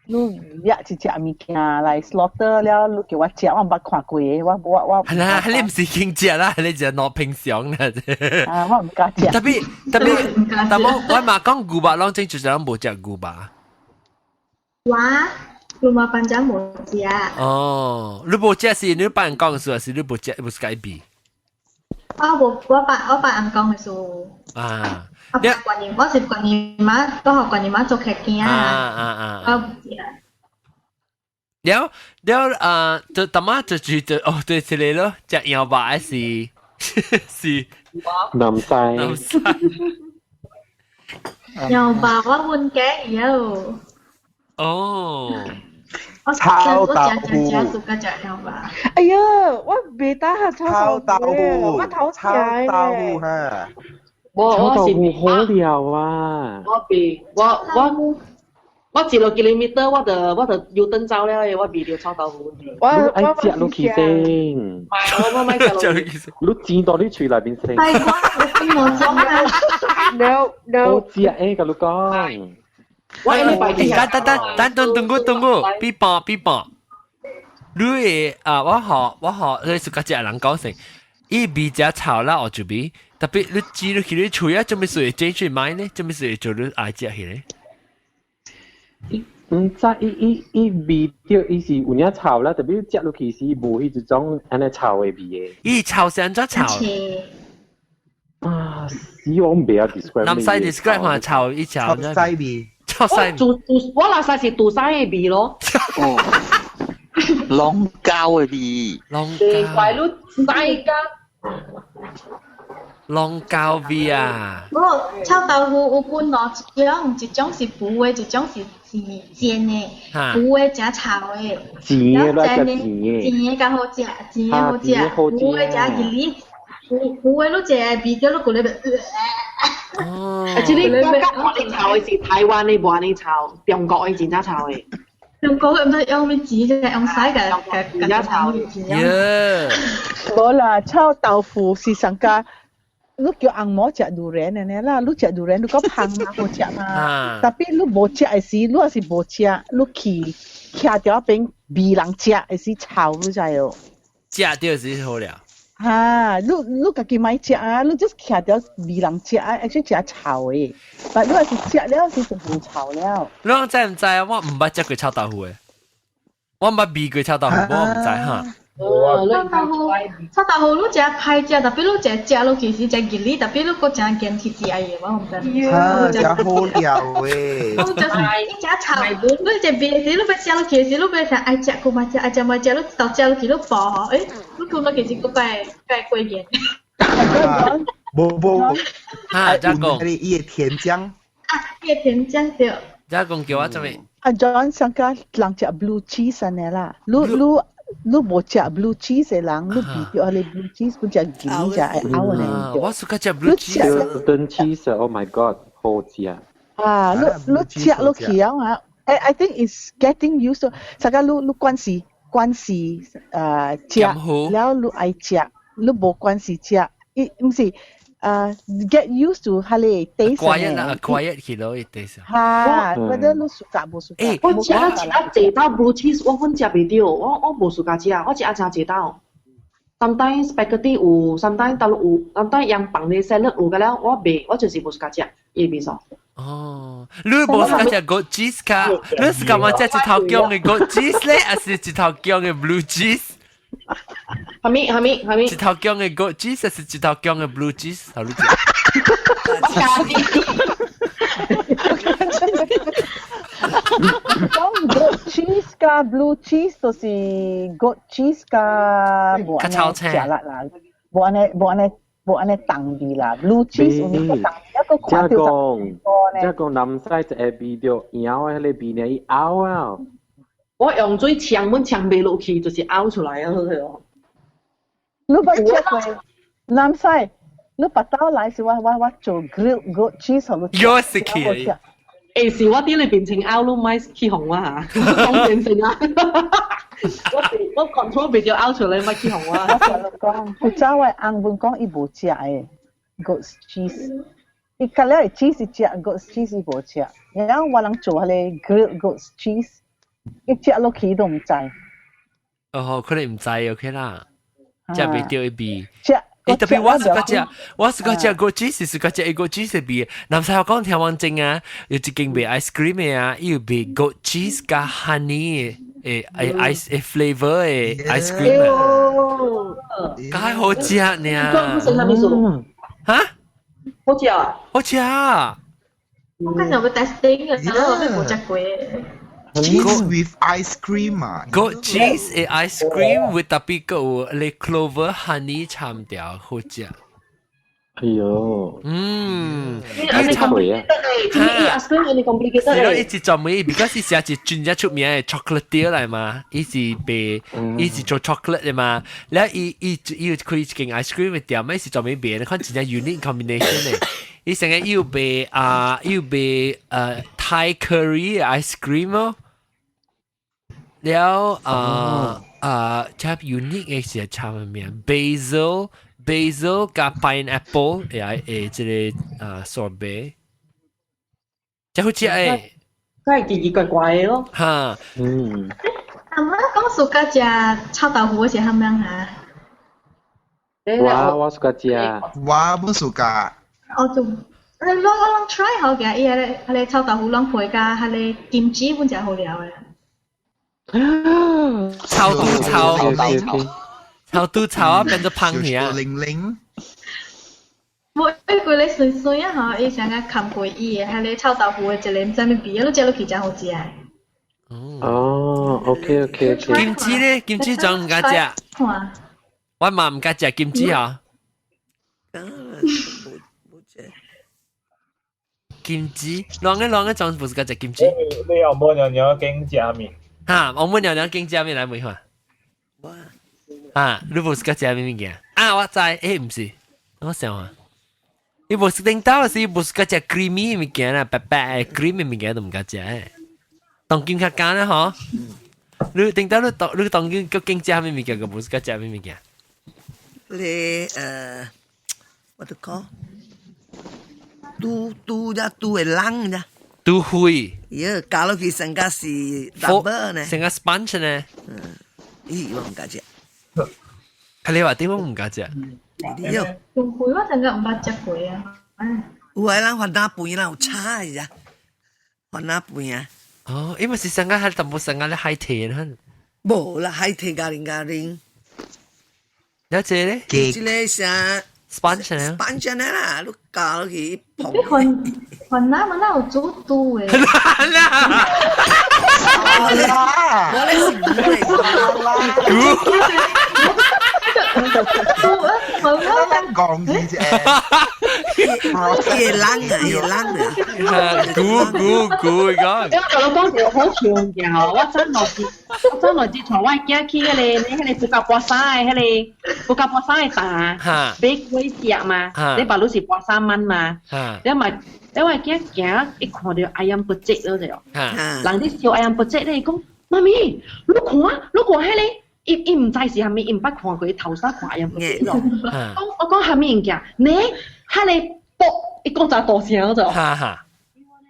你掠一隻物件來 slaughter 了，你叫我食，我毋捌看過的，我我我。
係啦，你毋是經食啦，你就攞平常啦。
啊，我毋敢食。
特別特別，但我我嘛講牛肉攏真就是攏無食牛肉。
我 rumah panjang 無食。
哦，你無食是你幫人講說，是你無食，無是改變。
我無，我爸我爸人講的是。
啊！
我觀音，我是觀音媽，我予觀音媽做客囝
啊啊啊！
我無食。
了了啊！就大媽就住就哦，對，這個咯，食羊肉還是是
南西
南西。
羊肉我阮家有。
哦。
我
臭
豆
腐。
哎呀，我袂當下臭
豆腐，
我頭
臭豆腐哈。
我
臭豆腐好料啊！
我比我我我一落 kilometer 我就我就要等走了的，我避著臭豆腐。
我
愛食落去先。
唔係，我我買食落去。
你煎到你喙內面先。
係我我種啊。
No no。
好食誒，佮你講。
我禮拜
等等等等等等我等我，比半比半。你會啊？我學我學，你是家只人講成，伊味誠臭啦，我就味。特別你煮落去你喙啊，做咩事會整出買呢？做咩事會做你愛食起咧？
毋知伊伊伊味著伊是有影臭啦，特別食落去是無彼一種按呢臭的味的。
伊臭是按怎臭？
啊，死我毋袂曉 describe。
南西 describe 嘛臭，伊臭。
臭西味。
臭西。
煮煮我那西是煮西的味咯。
哦。龍膠的味。
龍
膠。怪你西甲。
龍膠味啊！
無臭豆腐有分兩種，一種是浮的，一種是是煎的。浮的誠臭的，
煎的
然後煎的煎的較好食，煎的好食，浮的誠熱哩，浮浮的你食的味道，你覺得
哦，
啊，這個我感覺你臭的是台灣的無按呢臭，中國的真正臭的。
中國的毋知用啥物煎，用屎共共共臭的。
耶！
無啦，臭豆腐是上加。你叫紅毛食榴蓮的呢啦，你食榴蓮你講香嘛，好食嘛。Tapi 你無食的時，你若是無食，你去徛佇邊味人食的時臭，你知哦？
食著是好了。
哈，你家己莫食啊，你 just 徛佇味人食啊，actually 食臭的。但你若是食了是就無臭了。
你知毋知啊？我毋捌食過臭豆腐的，我毋捌味過臭豆腐，我毋知哈。
臭豆腐，臭豆腐你食歹食，特別你食食落去是食熱哩，特別你閣誠堅持食伊的，我毋知。
啊，真好料誒！
你就是你食臭，你食味時，你欲食落去時，你欲想愛食閣嘛食，愛食嘛食，你豆食落去你飽吼，欸，你吞落去是閣擺擺過癮。
無無，
哈，再講，
伊伊的甜醬。
啊，伊的甜醬對。
再講叫我做咩？
阿 John 上個人食 blue cheese 按呢啦，你你。你無食 blue cheese 的人，你味著彼个 blue cheese 本食甜食會嘔呢。
我 suka 食 blue cheese。
燉 cheese，Oh my god，好食。
啊，你你食落去啊，I think it's getting used to。大家你你慣勢慣勢食，了你愛食，你無慣勢食，伊毋是。Get used to 彼个 taste。
Acquired 啦，acquired 去咯，taste。
哈，覺得你 suka 無 suka？
我食啊食啊濟道 blue cheese，我粉食袂著，我無 suka 食，我食啊誠濟道。Sometimes spaghetti 有，sometimes 倒有，sometimes 洋放的 salad 有個了，我袂，我就是無 suka 食，伊味素。
哦，你無 suka 食 goat cheese 卡？你 suka 嘛食一頭姜的 goat cheese 咧，還是一頭姜的 blue cheese？
蝦米蝦米蝦米？
一頭姜的 goat cheese 還是一頭姜的 blue cheese？好，你食。
我家己。
講 goat cheese 加 blue cheese 就是 goat cheese 加無按呢食力啦，無按呢無按呢無按呢重味啦，blue cheese 有呢個重味，一個看到
就這講南西就會味著羊的彼个味呢，伊嘔啊！
我用水沖，阮沖袂落去，就是嘔出來啊！
你捌食過南西？你捌到來是我做 grilled goat cheese 予你。
有食起。
欸，是我佇你面前嘔，你莫起哄我嚇，講真真啊！我我 control 袂著嘔出來，莫起哄我。
我同你講，古早我翁本講伊無食的 goat cheese，伊隔了 cheese 食 goat cheese 伊無食，然後我人做彼个 grilled goat cheese，伊食落去都毋知。
哦，可能毋知 OK 啦，食袂著伊味。
食。
欸，特別我 suka 食，我 suka 食 goat cheese suka 食一個 cheese 味。南西我講聽完正啊，有一間賣 ice cream 的啊，伊有賣 goat cheese 加 honey 的誒 ice 誒 flavor 的 ice cream 啊，介好食呢。
講是啥物事？
哈？
好食啊！
好食啊！
我剛才有 testing 嘅，但我未無食過。
Cheese with ice cream 啊
！Goat cheese 的 ice cream with 特別個有咧 clover honey 摻掉，好食。
哎呦，
嗯，
你 complicated 咧，ice cream 你 complicated
是咯，伊是專門，because 伊是是真正出名的 chocolatier 來嘛，伊是賣，伊是做 chocolate 的嘛，了伊伊伊有開一間 ice cream 的店，伊是專門賣，你看真正 unique combination 的。伊成日又賣啊，又賣Thai curry ice cream 哦，了啊啊，這 unique 的是啥物名？Basil。basil 加 pineapple 會會這个啊 sorbet，這好食誒，
真係奇奇怪怪的咯。
哈，
嗯。
阿媽講 suka 食臭豆腐是蝦米嚇？
我 suka 食。
我不 suka。
我就你攏我攏 try 好嘅，伊彼个彼个臭豆腐攏配加彼个金雞本誠好料的。
臭豆臭臭豆臭啊，變做芳去啊！
零零。
無，伊規个酸酸啊吼，伊成個含過伊的，彼个臭豆腐的一个毋知啥物味，你食落去誠好食。
哦，OK OK OK。
金雞咧，金雞總毋敢食。我嘛毋敢食金雞啊。
無食。
金雞，兩個兩個總不是敢食金雞。
你有冇娘娘經食麵？
哈，我們娘娘經食麵來問下。啊，你無 suka 食啥物物件？啊，我知，欸，毋是，我想啊，你無是頂到是無 suka 食 creamy 物件啦，白白 creamy 物件都毋敢食。當今較簡單吼，你頂到你當你當今究竟食啥物物件，個無 suka 食啥物物件？
你我就講拄拄只拄會冷咋。
拄灰。
喲，加落去成個是 rubber 呢。
成個 sponge 呢？
嗯，咦，我毋敢食。
係你話點解唔敢食？
喲，
拄灰我成個毋捌食過啊。
有的人番仔飯啦，有炒的咋？番仔飯啊。
哦，因為是成個係淡薄成個咧海苔呢。
無啦，海苔加零加零。
有這咧？
這個啥
？sponge 呢
？sponge 呢啦，你加落去碰。
你番番仔嘛，哪有煮拄的？
啦！
我咧是牛的。
煮啊！我
講嘅啫。
野狼啊，野狼啊！
估估估講。
我同你講條好笑嘅吼，我真來自，我真來自從我囝去彼個，你彼個布甲波衫的彼個布甲波衫的檔，買粿食嘛，你爸攏是波衫燜嘛，你咪你我囝行一看到 ayam penyet 了就，人哋燒 ayam penyet 咧，伊講媽咪，你看，你看彼個。伊伊毋知是啥物，伊毋捌看過，伊頭先看 ayam penyet 咯。講我講啥物物件？你彼個卜，伊講真大聲就。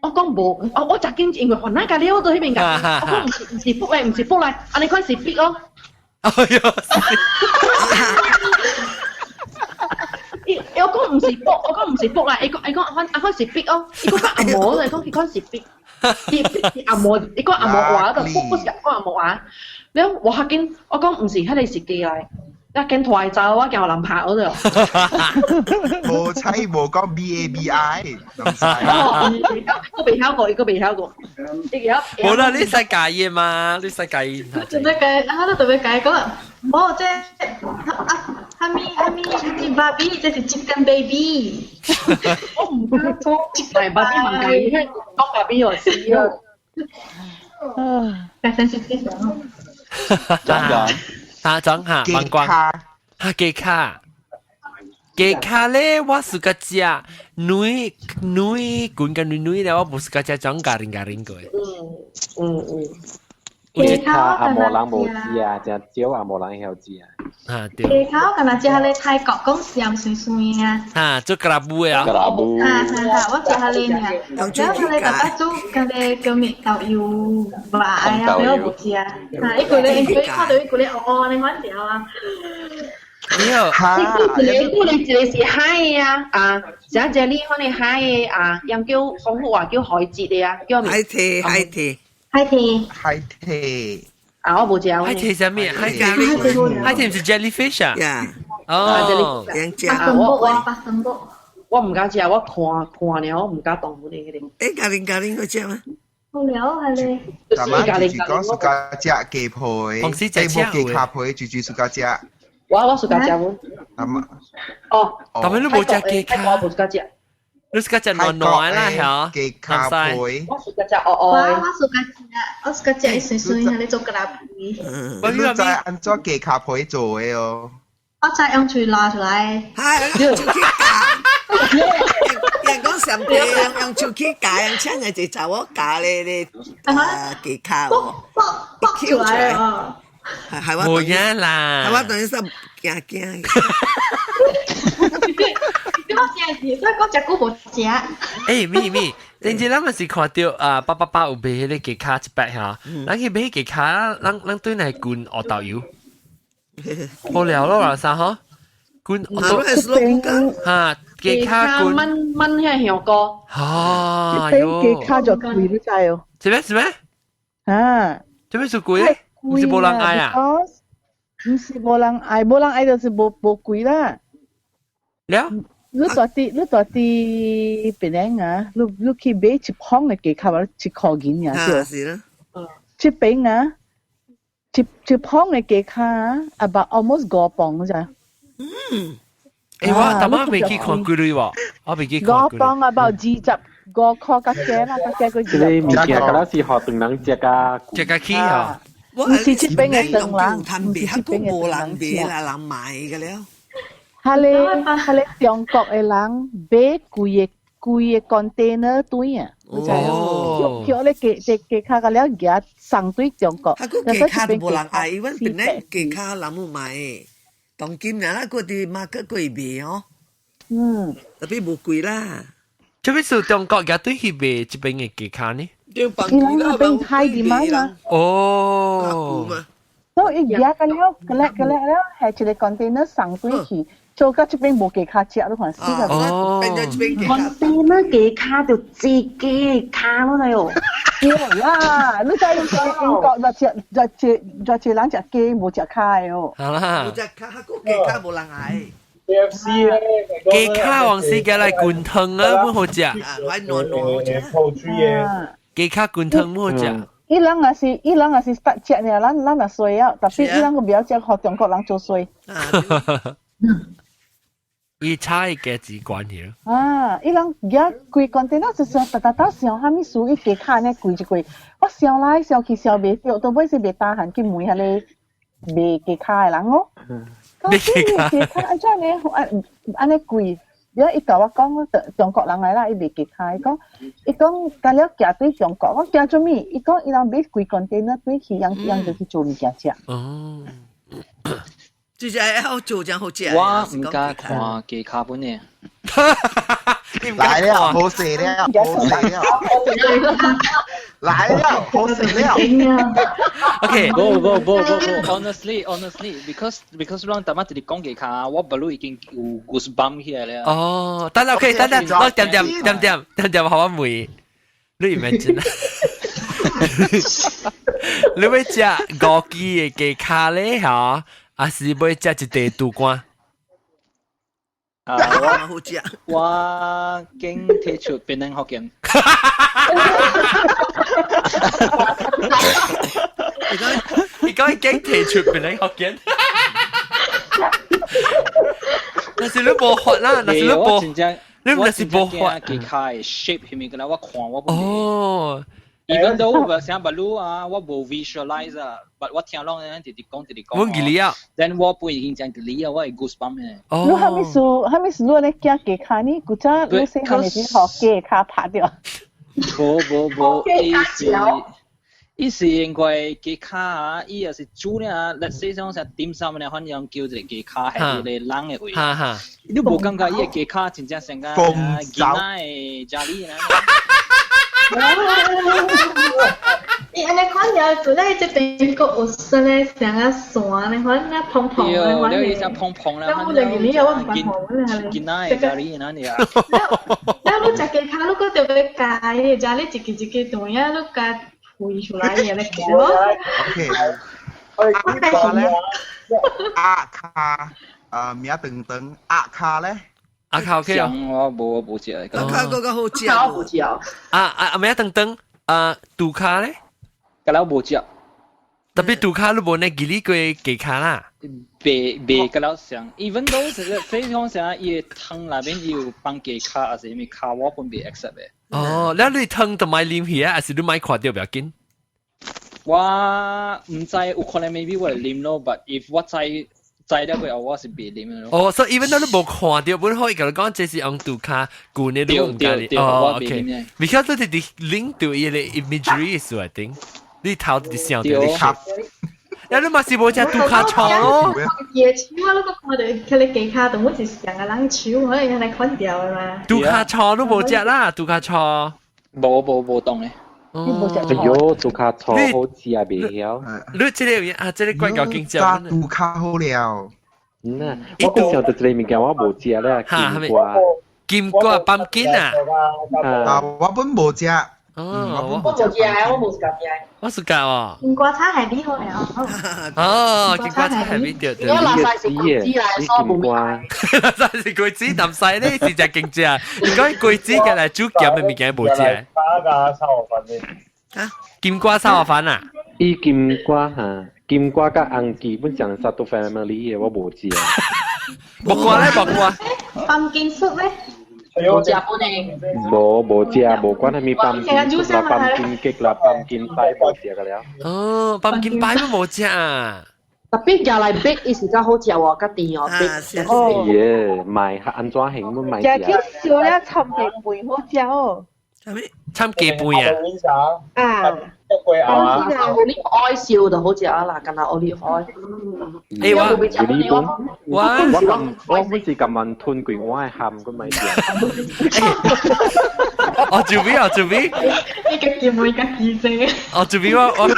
我講無，我我食緊因為番仔咖喱我到彼邊㗎。我講毋是毋是卜來，毋是卜來，按呢款是筆哦。
哎喲！
伊我講毋是卜，我講毋是卜啦，伊講伊講款按款是筆哦，伊講阿毛，伊講彼款是筆，伊筆是阿毛，伊講阿毛話，就卜不是講阿毛話。了我較緊，我講毋是，彼個是雞來，一緊拖伊走，我驚予人拍我就。
無彩無講 B A B I，
我未曉過，伊閣未曉過，伊曉。
無啦，你使介意嘛？你使介意？
做咩介？啊，你特別介講，無這啊，哈咪哈咪哈咪芭比，這是 chicken baby。
我毋敢講，係芭比毋介意，講芭比就死咯。
啊，太 sensitive 了。
講嚇講下，問關嚇雞卡，雞卡咧，我是個食女女滾個女女咧，我不是個食種咖喱咖喱過。
嗯嗯嗯。
雞卡阿無人無知啊，真少阿無人曉知啊。
啊對。
雞卡我敢若食彼个泰國講鹹酸酸啊。
啊，做格拉布的啊。
格拉布。
啊啊啊！我食彼个爾，然後彼个爸爸煮甲个叫咩豆油肉啊，俾我無食。啊，伊規个伊看到伊規個烏烏按呢款條啊。
你好。
一個一個是海的啊，啊，像這裡款的海的啊，用叫廣府話叫海蜇的啊，叫
海蜇海蜇。
海蜇。
海蜇。
啊，我無食。
海蜇啥物？海蜇，海蜇毋是 jellyfish 啊？哦，
啊，我我
我毋敢食，我看看了，我毋敢動嗰啲。
欸，咖喱咖喱我食嗎？
好了係咧。
大媽住住講暑假食雞皮，欸無雞跤皮，住住暑假食。
我我暑假食無。
阿媽。
哦。
但係你無食雞跤。
我無暑假食。
你暑假食軟軟啦，嚇？
雞跤皮。
我暑假食烏烏。
我我暑假食，我暑假食伊碎碎，你做雞皮。
你知按怎雞跤皮做的哦？
我知用喙拉出來。
係用手去咬。人講上帝用用手去咬，用請個一查某咬咧咧啊雞跤哦，
剝剝出來哦。
係係我
無影啦，
係我等於說驚驚。
你我驚是，所以講食久無食。
欸，咪咪，頂次咱咪是看著啊，八八八有賣彼個雞跤一百嚇，咱去買雞跤，咱咱對來滾烏豆油。無聊咯，老三吼，滾烏豆嚇，雞跤滾
燜燜遐香菇。
啊喲，
雞跤就貴，你知哦？
是咩是咩？
啊，
做咩so貴？毋是無人愛啊？
毋是無人愛，無人愛就是無無貴啦。
了。
你蹛佇你蹛佇檳城啊，你你去買一磅的雞跤，一箍銀爾對。
是啦。
這邊啊，一一磅的雞跤啊，about almost 五磅咋。
嗯。
欸，我逐擺未去看幾鐳無？我未去看。
五磅 about 25塊較低啦，較低過
這個物件敢若是予唐人食較
食較起吼。
毋是這邊的唐人，毋是這邊的
無人買啦，人買個了。
彼个彼个中國的人買規個規個 container 轉啊，你知無？叫咧雞雞雞跤甲了夾送對中國。
啊，閣雞跤都無人愛，阮檳城雞跤人有買，當今啦，閣佇 market 閣會賣哦。
嗯，
特別無貴啦。
這邊是中國也對去賣這邊的雞跤呢？
對，
伊人那邊開啲買嘛。
哦。
所以伊夾個了，個叻個叻了，係一個 container 送過去，做到這邊無雞跤食，你看死個。
哦。
container 雞跤就自己跤落來哦。
對啦，你知英國就食就食就食人食雞無食跤的哦。
好啦。
無食跤，個雞跤無人愛。
KFC 咧，
雞跤黃絲嘅來滾湯啊，不好食。
愛暖暖好食。
泡水嘅。
雞跤滾湯不好食。
伊人也是得食爾，咱也衰啊，特別伊人個袂曉食，予中國人做衰。
伊差伊家己關係。
啊！伊人舉規 container 就是逐逐逐想啥物事，伊雞跤呢貴一貴，我想來想去想袂著，到尾是袂打閒去問彼個賣雞跤的人哦。講這個雞跤按怎呢？按按呢貴？了伊共我講，中國人來啦，伊賣雞跤，伊講伊講，甲了寄對中國，我寄做物？伊講伊人買規 container 對去，人人就去做物件食。
哦。
就是愛好做真好食。
我毋敢看雞跤本的。
來了，好食了，好食了，來了，好食了。
OK，
無無無無無，honestly honestly，because 咱逐擺一直講雞跤，我不如已經有 goosebump 起來了。
哦，等下 OK，等等，我點點點點點點，予我問，你 imagine 你欲食五支的雞跤咧，吼，還是欲食一塊肚肝？
啊，
我好食。
我經提出檳榔福建。
你講經提出檳榔福建。但是你無法啦，但是你無，你唔是無法。
雞跤的 shape 係咪？個啦，我看我不。
哦。
Even though 我想白滷啊，我無 visualize 啊，but 我聽攏人直直講直直講。
我記得啊。
Then 我本已經講記得啊，我會 goosebump 嘅。
哦。
你啥物事？啥物事？你按呢驚雞跤呢？古早你細漢時予雞跤拍著。
無無無，伊是伊是因為雞跤啊，伊也是煮了，let's say 像啥點心呢，反正叫一個雞跤係一個人的位。
哈哈。
你無感覺伊个雞跤真正像個囡仔的家裡呢？
伊按呢看了，做咧這邊閣有說咧像個山咧，款那蓬蓬咧，
對，了伊只蓬蓬咧，
我就見你我唔敢看
囡仔的家裡那裡啊。
了你食雞跤，你閣著欲共伊个咖喱一支一支斷啊，你共開出來伊咧食咯。
OK。鴨跤咧，鴨跤，啊名長長，鴨跤咧。
鴨跤 OK 啊。
我無無食。
鴨跤閣較好食。
好食。
啊啊名長長，啊肚跤咧？
甲了無食。
特別肚跤你無呢記哩過雞跤啦。
袂袂甲了像，even though 所以講啥，伊个湯內面伊有放雞跤，還是啥物跤，我本袂 accept 的。
哦，了你湯就莫啉去啊，還是你莫看著不要緊？
我毋知有可能 maybe 我會啉咯，but if 我知知了過後，我是袂啉的咯。
哦，所以 even though 你無看著，本好伊共你講這是用肚跤舊呢，你毋敢啉。哦，OK。Because 你直 link 到伊个 imagery 是 I think，你頭直想著你。呀，你嘛是無食肚跤錯咯。
伊个手啊，你閣看著彼个雞跤，當本是上個人手，可能按呢款掉的嘛。
肚跤錯都無食啦，肚跤錯。
無無無當的。
你無食
哎喲，肚跤錯好食啊，袂曉。
你這個啊，這個怪搞緊
張。肚跤好了。
嗯啊，我講想到這個物件我無食咧，金瓜。
金瓜 pumpkin 啊。
啊，我本無食。
哦，
我無食，我無食食。
我是教哦。
金瓜炒海米好了。
哦，金瓜炒海米對對。
我垃圾是果子來，所以無
瓜。
垃圾是果子，但係呢是隻勁食。如果果子嘅來煮鹹的物件無食。
瓜加炒河粉
啊？
金瓜炒河粉啊？
伊金瓜哈，金瓜佮紅基本上 satu family 的，我無食。
木瓜咧，木瓜。
Pumpkin soup 咧？
無食本的。
無無食，無管啥物 pumpkin soup 啦，pumpkin cake 啦，pumpkin pie 無食個了。
哦，pumpkin pie 都無食啊。
特別夾來 bake 伊是較好食喎，較甜哦。bake。
哦。耶，賣按怎形都賣
食去燒了摻雞飯好食哦。
摻雞飯啊？
啊。
啊。olive oil 燒就好食啊啦，敢若 olive oil。
欸，我我
我每次咁問吞幾碗鹹咁咪食。
哦，做咩啊？做咩？
你家己問家己先。
哦，做咩我我
唔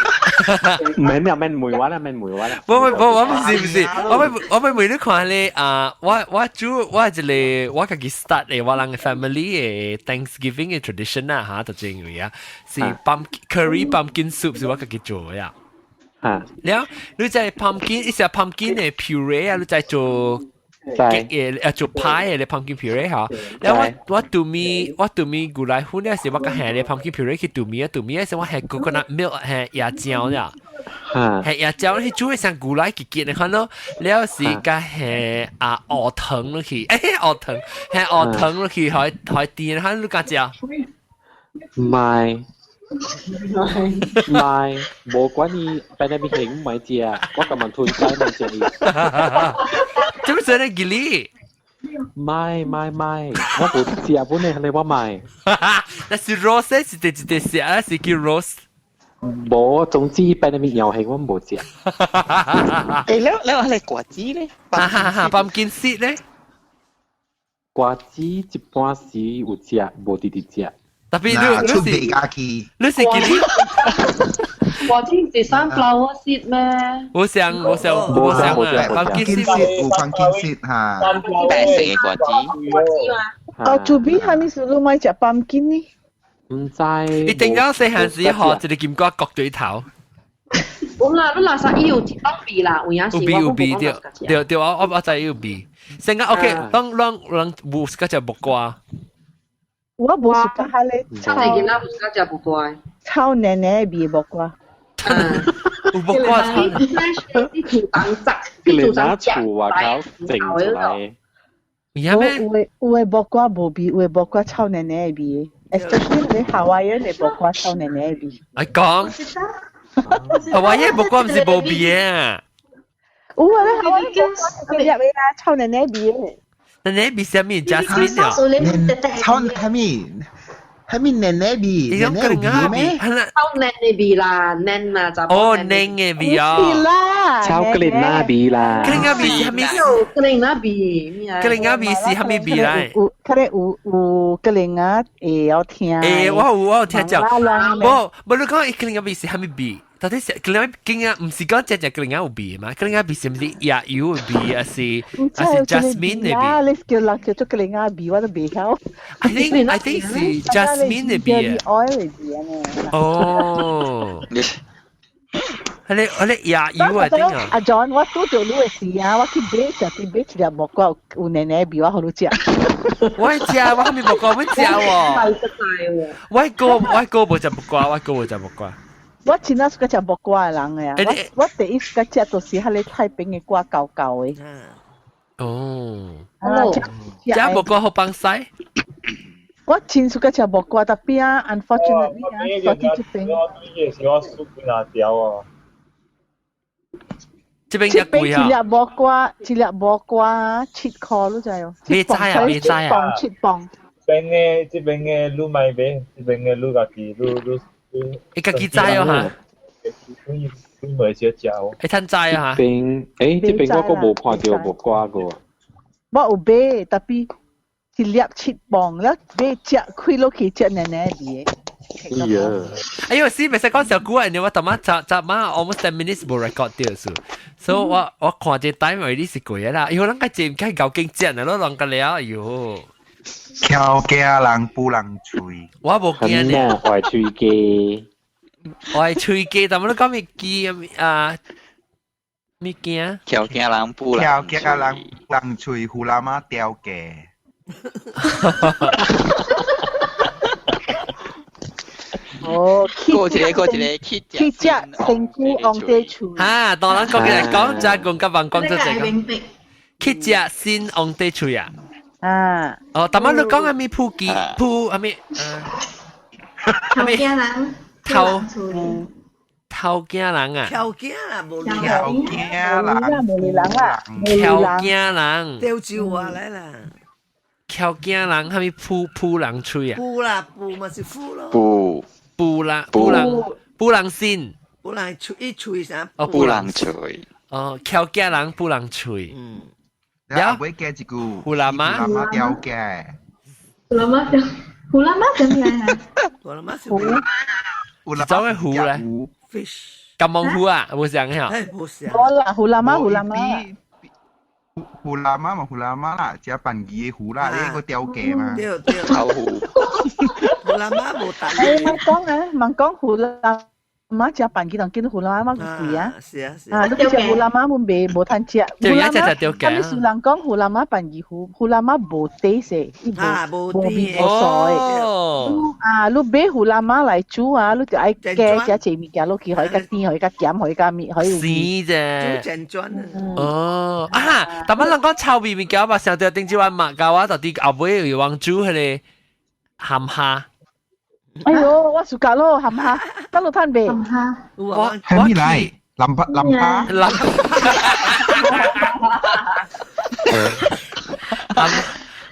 係咩？免問我啦，免問我啦。
我我我唔是唔是，我我問你看咧啊！我我煮我一個我家己 start 的我人 family 的 Thanksgiving 的 tradition 啊嚇，就正因為啊，是 pumpkin curry pumpkin soup 是我家己做的啊。了，你在 pumpkin，一隻 pumpkin 的 puree 啊，你在做 cake 的，啊做 pie 的 pumpkin puree 嚇。了我我拄咪我拄咪牛奶粉咧，是我較下咧 pumpkin puree 去拄咪啊，拄咪啊是我下 coconut milk 下椰漿了。下椰漿去煮的像牛奶結結的看咯，了是佮下啊芋糖落去，欸芋糖，下芋糖落去，予予甜，看你敢食？
唔係。唔係，無管你擺那邊興唔係食，我今晚吞齋咪食伊。
做咩做咧吉利？
唔係唔係唔係，我無食本嚟，係我買。
那是 roast 是第一隻食，還是叫 roast？
無，總之擺那邊搖興我無食。
誒，了了係瓜子咧？
哈哈哈，pumpkin seed 咧？
瓜子一般時有食，無直直食。
特別你
出別家去，
你是吉利？
瓜子是 sunflower seed 咩？
我想我想我想啊，pumpkin
seed 有 pumpkin seed 嚇，
白色嘅瓜子。
瓜子嘛。
哦，做邊係咪是你買食 pumpkin 呢？
唔知。
你定咗細漢時學一個金瓜割對頭。
冇啦，你垃圾伊有一檔味啦，有影是
有味有味對對對，我我我知有味。成個 OK，當當人無喜歡食木瓜。
我無喜歡咧，
臭囡仔無喜歡食木瓜。
臭奶奶味木瓜。
有木瓜臭。
你煮當汁，
你煮當汁，厝外口整出來。
有咩？
有的有的木瓜無味，有的木瓜臭奶奶味。especially 你夏威夷的木瓜臭奶奶味。
哎講，夏威夷木瓜毋是無味啊？
有啊，咧夏威夷木瓜入去啦，臭奶奶味。
奶奶味啥物？Jasmine 啊？
臭啥物？啥物奶奶味？奶奶味咩？
臭奶奶味啦，奶啊就。
哦，奶嘅味啊。
是啦。
臭格林那味啦。
格林那味是啥物？
格林那味，
格林那味是啥物味來？
有，可能有有格林啊，會曉聽。
欸，我有聽講。無，無你講格林那味是啥物味？到底是格林仔，毋是講只只格林仔有味嘛？格林仔味是毋是椰油的味，還是還是 jasmine 的味？
你叫人叫做格林仔味，我都袂曉。
I think 是 jasmine 的味啊。
oil 的味啊。
哦。係你係你椰油啊？頂啊！
阿 John，我拄著你的時啊，我去買食，去買一粒木瓜有奶奶味，我予你食。
我食，我還沒木瓜，我食喎。我哥我哥無食木瓜，我哥無食木瓜。
我真正喜歡食木瓜的人呀，我我第一次食就是彼个太平的瓜厚厚的。
哦，食木瓜好放屎。
我真喜歡食木瓜，tapi 啊，unfortunately 啊，所以這邊。
我也是我輸幾若條啊。
這邊一貴啊！
一粒木瓜，一粒木瓜7箍，你知哦？
袂知啊，袂知啊。
7磅，7磅。
邊的這邊的你買買，這邊的你家己你你。
你家己知哦哈？
你你袂少食哦？
會趁知啊哈？
邊誒，這邊我閣無看著木瓜個。
我有買，tapi 一粒7磅，了買食開落去食奶奶味。
哎呀！
哎呦，是袂使講小久啊，我頭媽昨昨晚 almost 10 minutes 無 record 掉數，所以我我看這 time 為你是過啦。哎呦，人家這唔開夠勁食啊，攞人個了，哎呦！
翹驚人不人喙，
我無驚呢。
我愛喙雞，
我愛喙雞，但係你講咩雞啊？咩驚？
翹驚人不人
翹驚人人喙，呼啦媽雕雞。
哦，
過一個過一個去
去食身軀往底喙。
哈，當人講起來講，食講甲萬講做這個。去食先往底喙啊！
啊！
哦，頭仔你講阿咪鋪機鋪阿咪，
頭驚人，
頭頭驚人啊！
翹驚啦，無
翹驚人，
無人啦，
翹驚人，
吊酒話來啦，
翹驚人，啥物鋪鋪人喙啊？
鋪啦，鋪嘛是鋪咯，
鋪
鋪人鋪人鋪人先，
鋪人喙伊喙啥？
哦，
鋪人喙，
哦，翹驚人鋪人喙，嗯。
後尾加一句
胡喇嘛
胡喇嘛雕嘅，
胡喇嘛胡喇嘛係咩啊？
胡喇嘛是
胡
胡喇
走嘅胡咧
，fish，
金毛虎啊，冇上嘅。
誒冇上。
無啦，胡喇嘛胡喇嘛。
胡喇嘛嘛胡喇嘛啦，食飯魚的胡啦，呢個雕嘅嘛。
對對。
臭糊。
胡喇嘛無大。
誒，莫講啊，莫講胡喇嘛食飯魚，當見到胡喇嘛貴啊。
是啊是
啊，你食胡喇嘛，阮袂無通食。
對，一隻就雕
嘅。啊，你人講胡喇嘛飯魚糊，胡喇嘛無底色，伊無無味無素的。啊，你買胡喇嘛來煮啊，你就愛加遮濟物件落去，予伊較甜，予伊較鹹，予伊較蜜，予伊有味。
是啫。
煮整磚啊。
哦，啊，但係人講臭味物件嘛，上到頂一碗麥膠啊，到底後尾有人煮彼個鹹蝦。
哎喲，我暑假咯，鹹蝦，得落攤未？
鹹蝦。
我
係咪嚟？林巴林巴
林。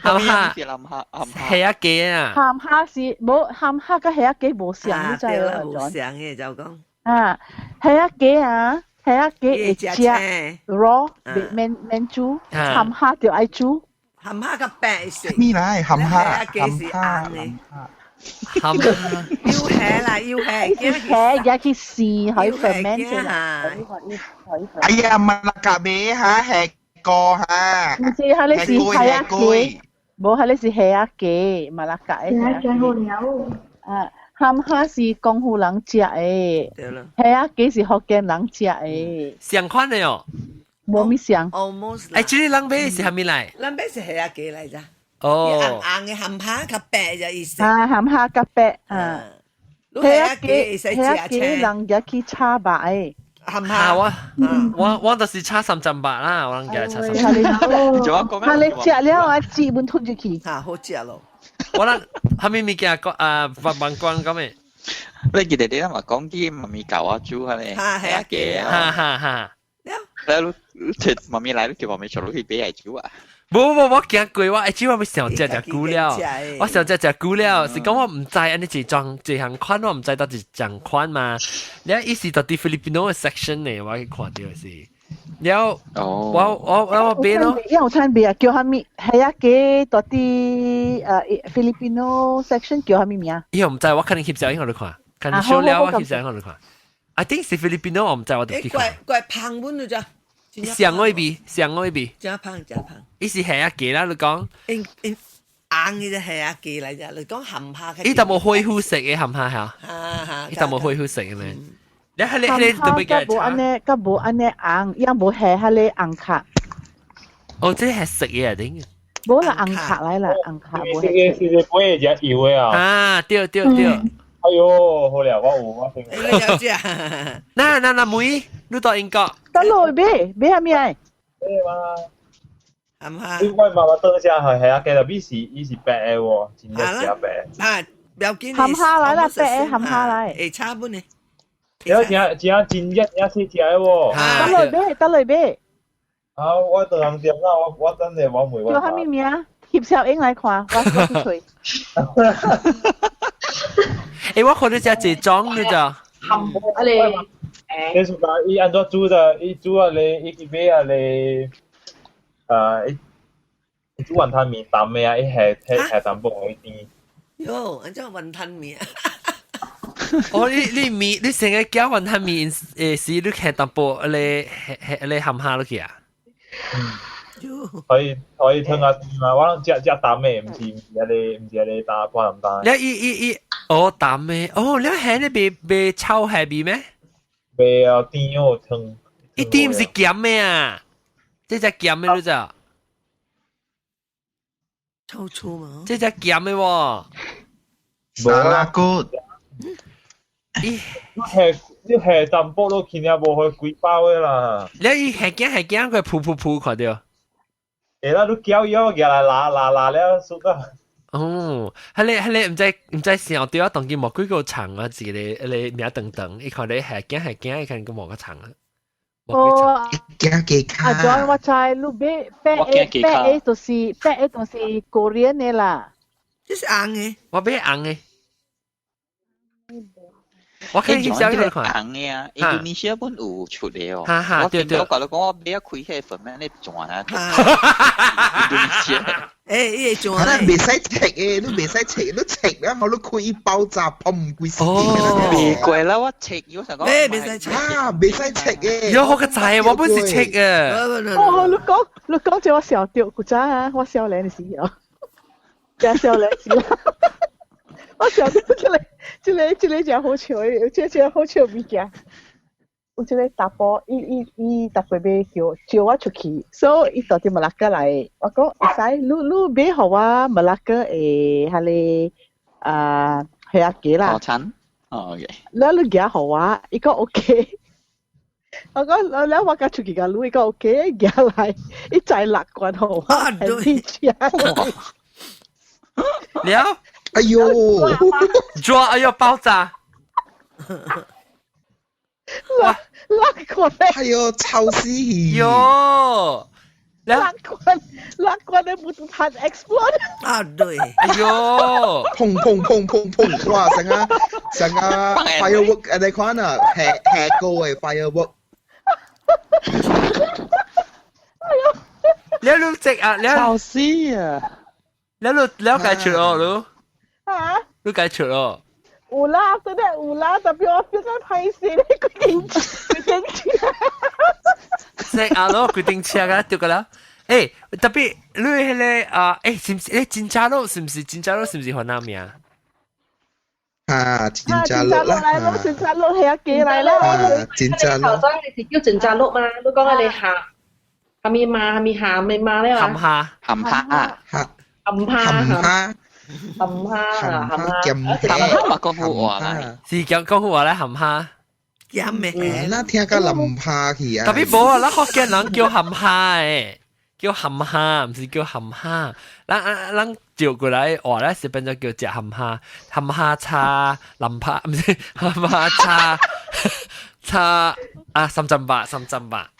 鹹蝦，蝦仔雞啊！
鹹蝦是無鹹蝦，佮蝦仔雞無相，你知
無？無相嘅就講。
啊，蝦仔雞啊，蝦仔雞會食 raw，免免煮，鹹蝦就愛煮。
鹹蝦較白色。
咩嚟？鹹蝦，
鹹蝦硬
嘅。
鹹
要蝦啦，要蝦，
蝦也去試，可以 ferment
啦。
哎呀，馬拉加尾嚇，蝦個嚇。
唔是，係你是蝦仔雞，無係你是蝦仔雞，馬拉加的。
蝦仔好了。
啊，鹹蝦是廣府人食的，蝦仔雞是福建人食的。
相款的哦。
無咪相。
Almost。
哎，這個人買是啥物來？
人買是蝦仔雞來咋？
哦，
硬硬嘅鹹蝦較白就意思。
啊，鹹蝦較白啊。
蝦仔雞會使
食青。人也去炒肉的。
鹹蝦
我就是炒三針肉啦，我人家炒三針。
哈你食了啊，舌本吞入去。
啊，好食咯。
我人啥物物件講啊，發萬關咁嘅。
你記得你嘛講啲媽咪教我煮係咧，蝦仔雞啊。
哈哈哈。
你你媽咪來，你叫媽咪做落去俾嚟煮啊。
無無，我驚過我，欸，只我欲想食食久了，我想食食久了，是講我毋知按呢一種這項款，我毋知到是仝款嘛。了伊是到佇菲律賓的 section 呢，我去看著是。了，我買咯。
有餐別啊，叫啥物？係啊，雞到佇菲律賓 section 叫啥物名？
伊毋知，我可能翕相片予你看，可能小了我翕相片予你看。I think 是菲律賓，我毋知，我就去看。
怪怪胖本就咋？
上嗰邊，上嗰邊。
真胖真胖。
伊是蝦仔雞啦，你講。
因因硬嘅隻蝦仔雞嚟咋？你講鹹蝦。
伊就無恢復食嘅鹹蝦嚇。伊就無恢復食嘅咩？你係你係你特別嘅。
無按呢，佮無按呢紅，也無蝦彼个紅殼。
哦，這係食嘅定？
無啦，紅殼來啦，紅殼無。
食嘅食嘅買隻油嘅啊。
啊，對對對。
哎喲，好了，我有我聽。
你有食？
那那那妹，你到英國？
到落去買買啥物來？
買嘛。
鹹蝦。
你我媽媽等下係係啊，其實伊是伊是白的喎，真正是白。
啊，不要緊。
鹹蝦來啦，白的鹹蝦來。
會差本呢？
了真真真熱，真細食的喎。
到落去買，到落去買。
啊，我到人店啦，我等下我問我。
叫啥物名？翕相影來看，我去揣。
欸，我看你食這種你咋？
啊你，
你是講伊按怎煮的？伊煮啊咧，伊去買啊咧，伊煮雲吞麵淡的啊，伊下下下淡薄伊甜。
喲，按怎雲吞麵？
哦，你麵你成日攪雲吞麵，是你下淡薄咧下下咧鹹蝦落去啊？
可以可以吞下嘛，我攏食食淡的，毋是毋是遐个，毋是遐个淡半淡。
你伊伊伊，哦淡的，哦你下咧袂袂臭下味咩？
袂啊，甜哦汤。
伊甜毋是鹹的啊，這隻鹹的你知？
臭臭嘛？
這隻鹹的喎。
沙拉骨。
咦？
你下你下淡薄落去，爾無去規包的啦。
你伊下驚下驚，佢噗噗噗看著。
會啦，你攪伊哦，舉來拉拉拉了，熟啊。
哦，彼个彼个毋知毋知想著啊，當今無幾個長啊，一個一個名長長，伊看你下驚下驚，伊看個無個長啊。
哦，
驚雞卡。
啊，John，我知你買白的白的就是白的，就是 Korean 的啦。
這是紅的。
我買紅的。我可以翕相俾你看。
紅嘅啊，印度尼西亞本有出嘅哦。
哈哈，對對。
我講你講我買開迄個粉咩？你轉啊？印度尼西亞。
誒，伊會轉。
啊，袂使食嘅，你袂使食，你食了後你開伊爆炸，砰規死。
哦，未過啦，我食，我想講。
誒，袂使食。
啊，袂使食嘅。
有好個仔，我本是食嘅。
哦，你講你講這我笑著，古早啊，我少年的時候，真少年時。我想到這個、這個、這個真好笑的，這個好笑物件。有一個查埔，伊伊伊逐擺欲叫招我出去，所以伊就佇馬拉克來。我講會使，你你買予我馬拉克的彼個啊蝦仔雞啦。
早餐。哦，OK。
了你寄予我，伊講 OK。我講了了我共出去共你，伊講 OK，寄來，伊載六罐予我，還去食。
了。
哎呦！
抓！哎呦，爆炸！
哇！六罐！
哎呦，臭死！
喲！
六罐六罐的木炭 explode！
啊對！
哎呦！
砰砰砰砰砰！哇！成個成個 firework 按呢款啊，下下個的 firework。
哎呦！
你你食啊？你
臭死啊！
你你了解出哦，你？
啊！
你解出咯？
有啦，真係有啦，特別我 feel 緊歹勢咧，規間規間車。
食啊咯，規間車噶對個啦。欸，特別你彼個啊，欸，是毋是？欸，金加肉是毋是？金加肉是毋是雲南名？
啊，金加肉啦，
金加肉係啊，過來啦。
啊，金加肉。
頭先你是叫金加肉嗎？你講你鹹，蝦米麻，蝦米鹹咪麻咧
鹹蝦，
鹹蝦啊，
鹹
蝦，
鹹蝦。
鹹蝦啊，鹹蝦，
鹹蝦嘛講好話啦，
是講講好話咧，鹹蝦。
鹹咩？
那聽甲林蝦去啊！
特別無啊，咱福建人叫鹹蝦的，叫鹹蝦，毋是叫鹹蝦。咱咱照過來話咧，是變做叫食鹹蝦，鹹蝦叉林蝦，毋是鹹蝦叉叉啊，三針八，三針八。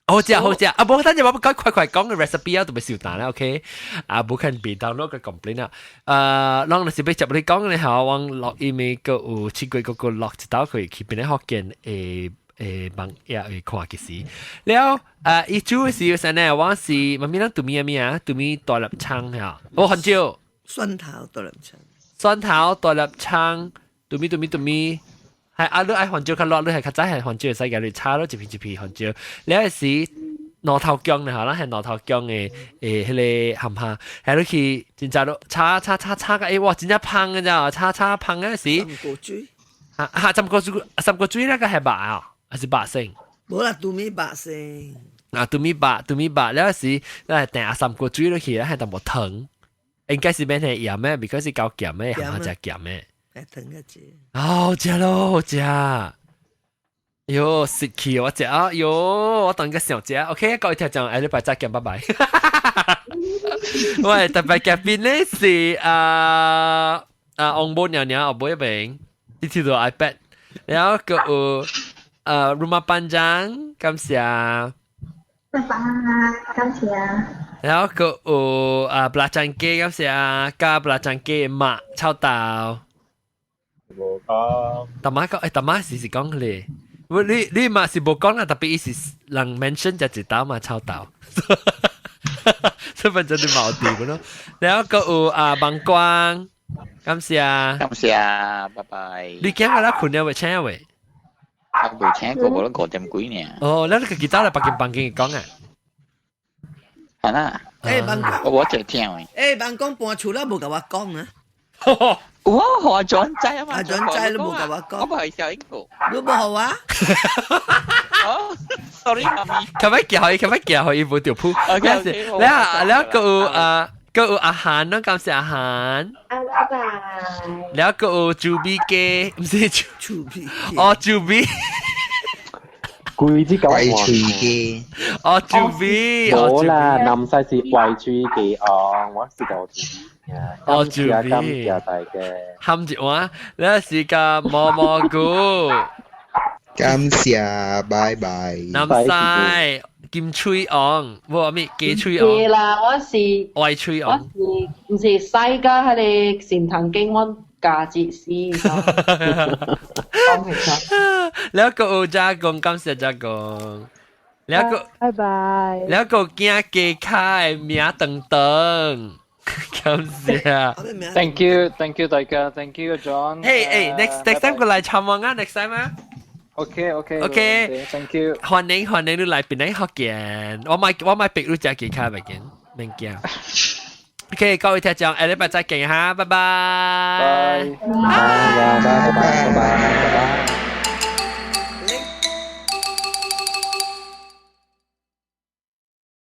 好食好食，啊！無等陣我趕快快講個 recipe 啊，特別少彈啦，OK？啊，無看別 download 個 complain 啊。咱若是欲接你講咧，吼，我落 email 閣有試過閣閣落一道去去邊咧福建的的網頁會看其實。了，啊，伊煮的時陣呢，我是媽咪咱拄物啥物啊？拄物大粒蔥嚇，哦，番椒。
蒜頭大粒蔥。
蒜頭大粒蔥，拄物拄物拄物。係啊！你愛番椒較熱，你係較早係番椒會使共你炒咯，一片一片番椒。了是芋頭薑咧，吼，咱係芋頭薑的誒，彼個鹹蝦，係你去真正咯，炒炒炒炒甲欸，哇，真正芳的咋，炒炒芳的時。
三果水。
啊啊！三果水，三果水那個係肉啊，還是肉先？
無啦，拄物肉先。
啊，拄物肉，拄物肉，了時，咱係定啊三果水落去，係淡薄糖，應該是免係鹽的，because 是夠鹹的，鹹蝦食鹹的。
會糖個濟。
好食咯，好食！喲，食氣我食啊！喲，我等個想食。OK，各位聽眾，下禮拜再見，拜拜。喂，特別嘉賓咧是啊啊，王母娘娘後尾一邊，你聽到 iPad，然後閣有啊 Rumah Panjang，感謝。
拜拜，感謝。
然後閣有啊 Belacan 雞，感謝，佮 Belacan 雞的媽臭豆。
無講。
大媽講，欸，大媽是是講咧，你你嘛是無講啦，特別伊是人 mention 就一道嘛臭豆，所以變做你冇地咯。然後閣有啊網光，感謝，
感謝，拜拜。
你今日咧困了未？請未？
我未請過，無都五點幾呢。
哦，你個其他咧北京房間講啊？
係啦。
欸，網
我無一聽喂。
欸，網光搬厝了無共我講啊？
我何轉仔啊嘛？
啊，轉仔都無共我講。
我無係小英個。
你無予我？
哦，sorry，媽咪。
較歹行，較歹行，伊無著鋪。
OK，
你啊，你閣有啊，閣有阿韓，儂感謝阿韓。
啊，拜拜。
了閣有豬米雞，毋是豬。
豬米。
哦，豬米。
規隻狗
壞喙雞。
哦，豬米。
無啦，南西是壞喙雞哦，我是講豬。
哦，豬
米。感謝大家。
含一碗，你是個毛毛菇。
感謝，拜拜。
南西金喙王，無咩雞喙王。
是啦，我是
壞喙王。
我是毋是西加彼個神堂經，我價節死，講其實。
了個有加工，感謝加工。了個，
拜拜。
了個驚雞卡的名等等，感謝。
Thank you，thank you 大家，thank you John。
Hey hey, next time 過來參觀啊，next time 啊。
OK。
OK。
Thank you。
歡迎歡迎你來檳城福建，我買逼你食雞卡袂見，免驚。OK，各位聽眾，下禮拜再見哈，拜拜。
拜
拜拜拜拜拜拜。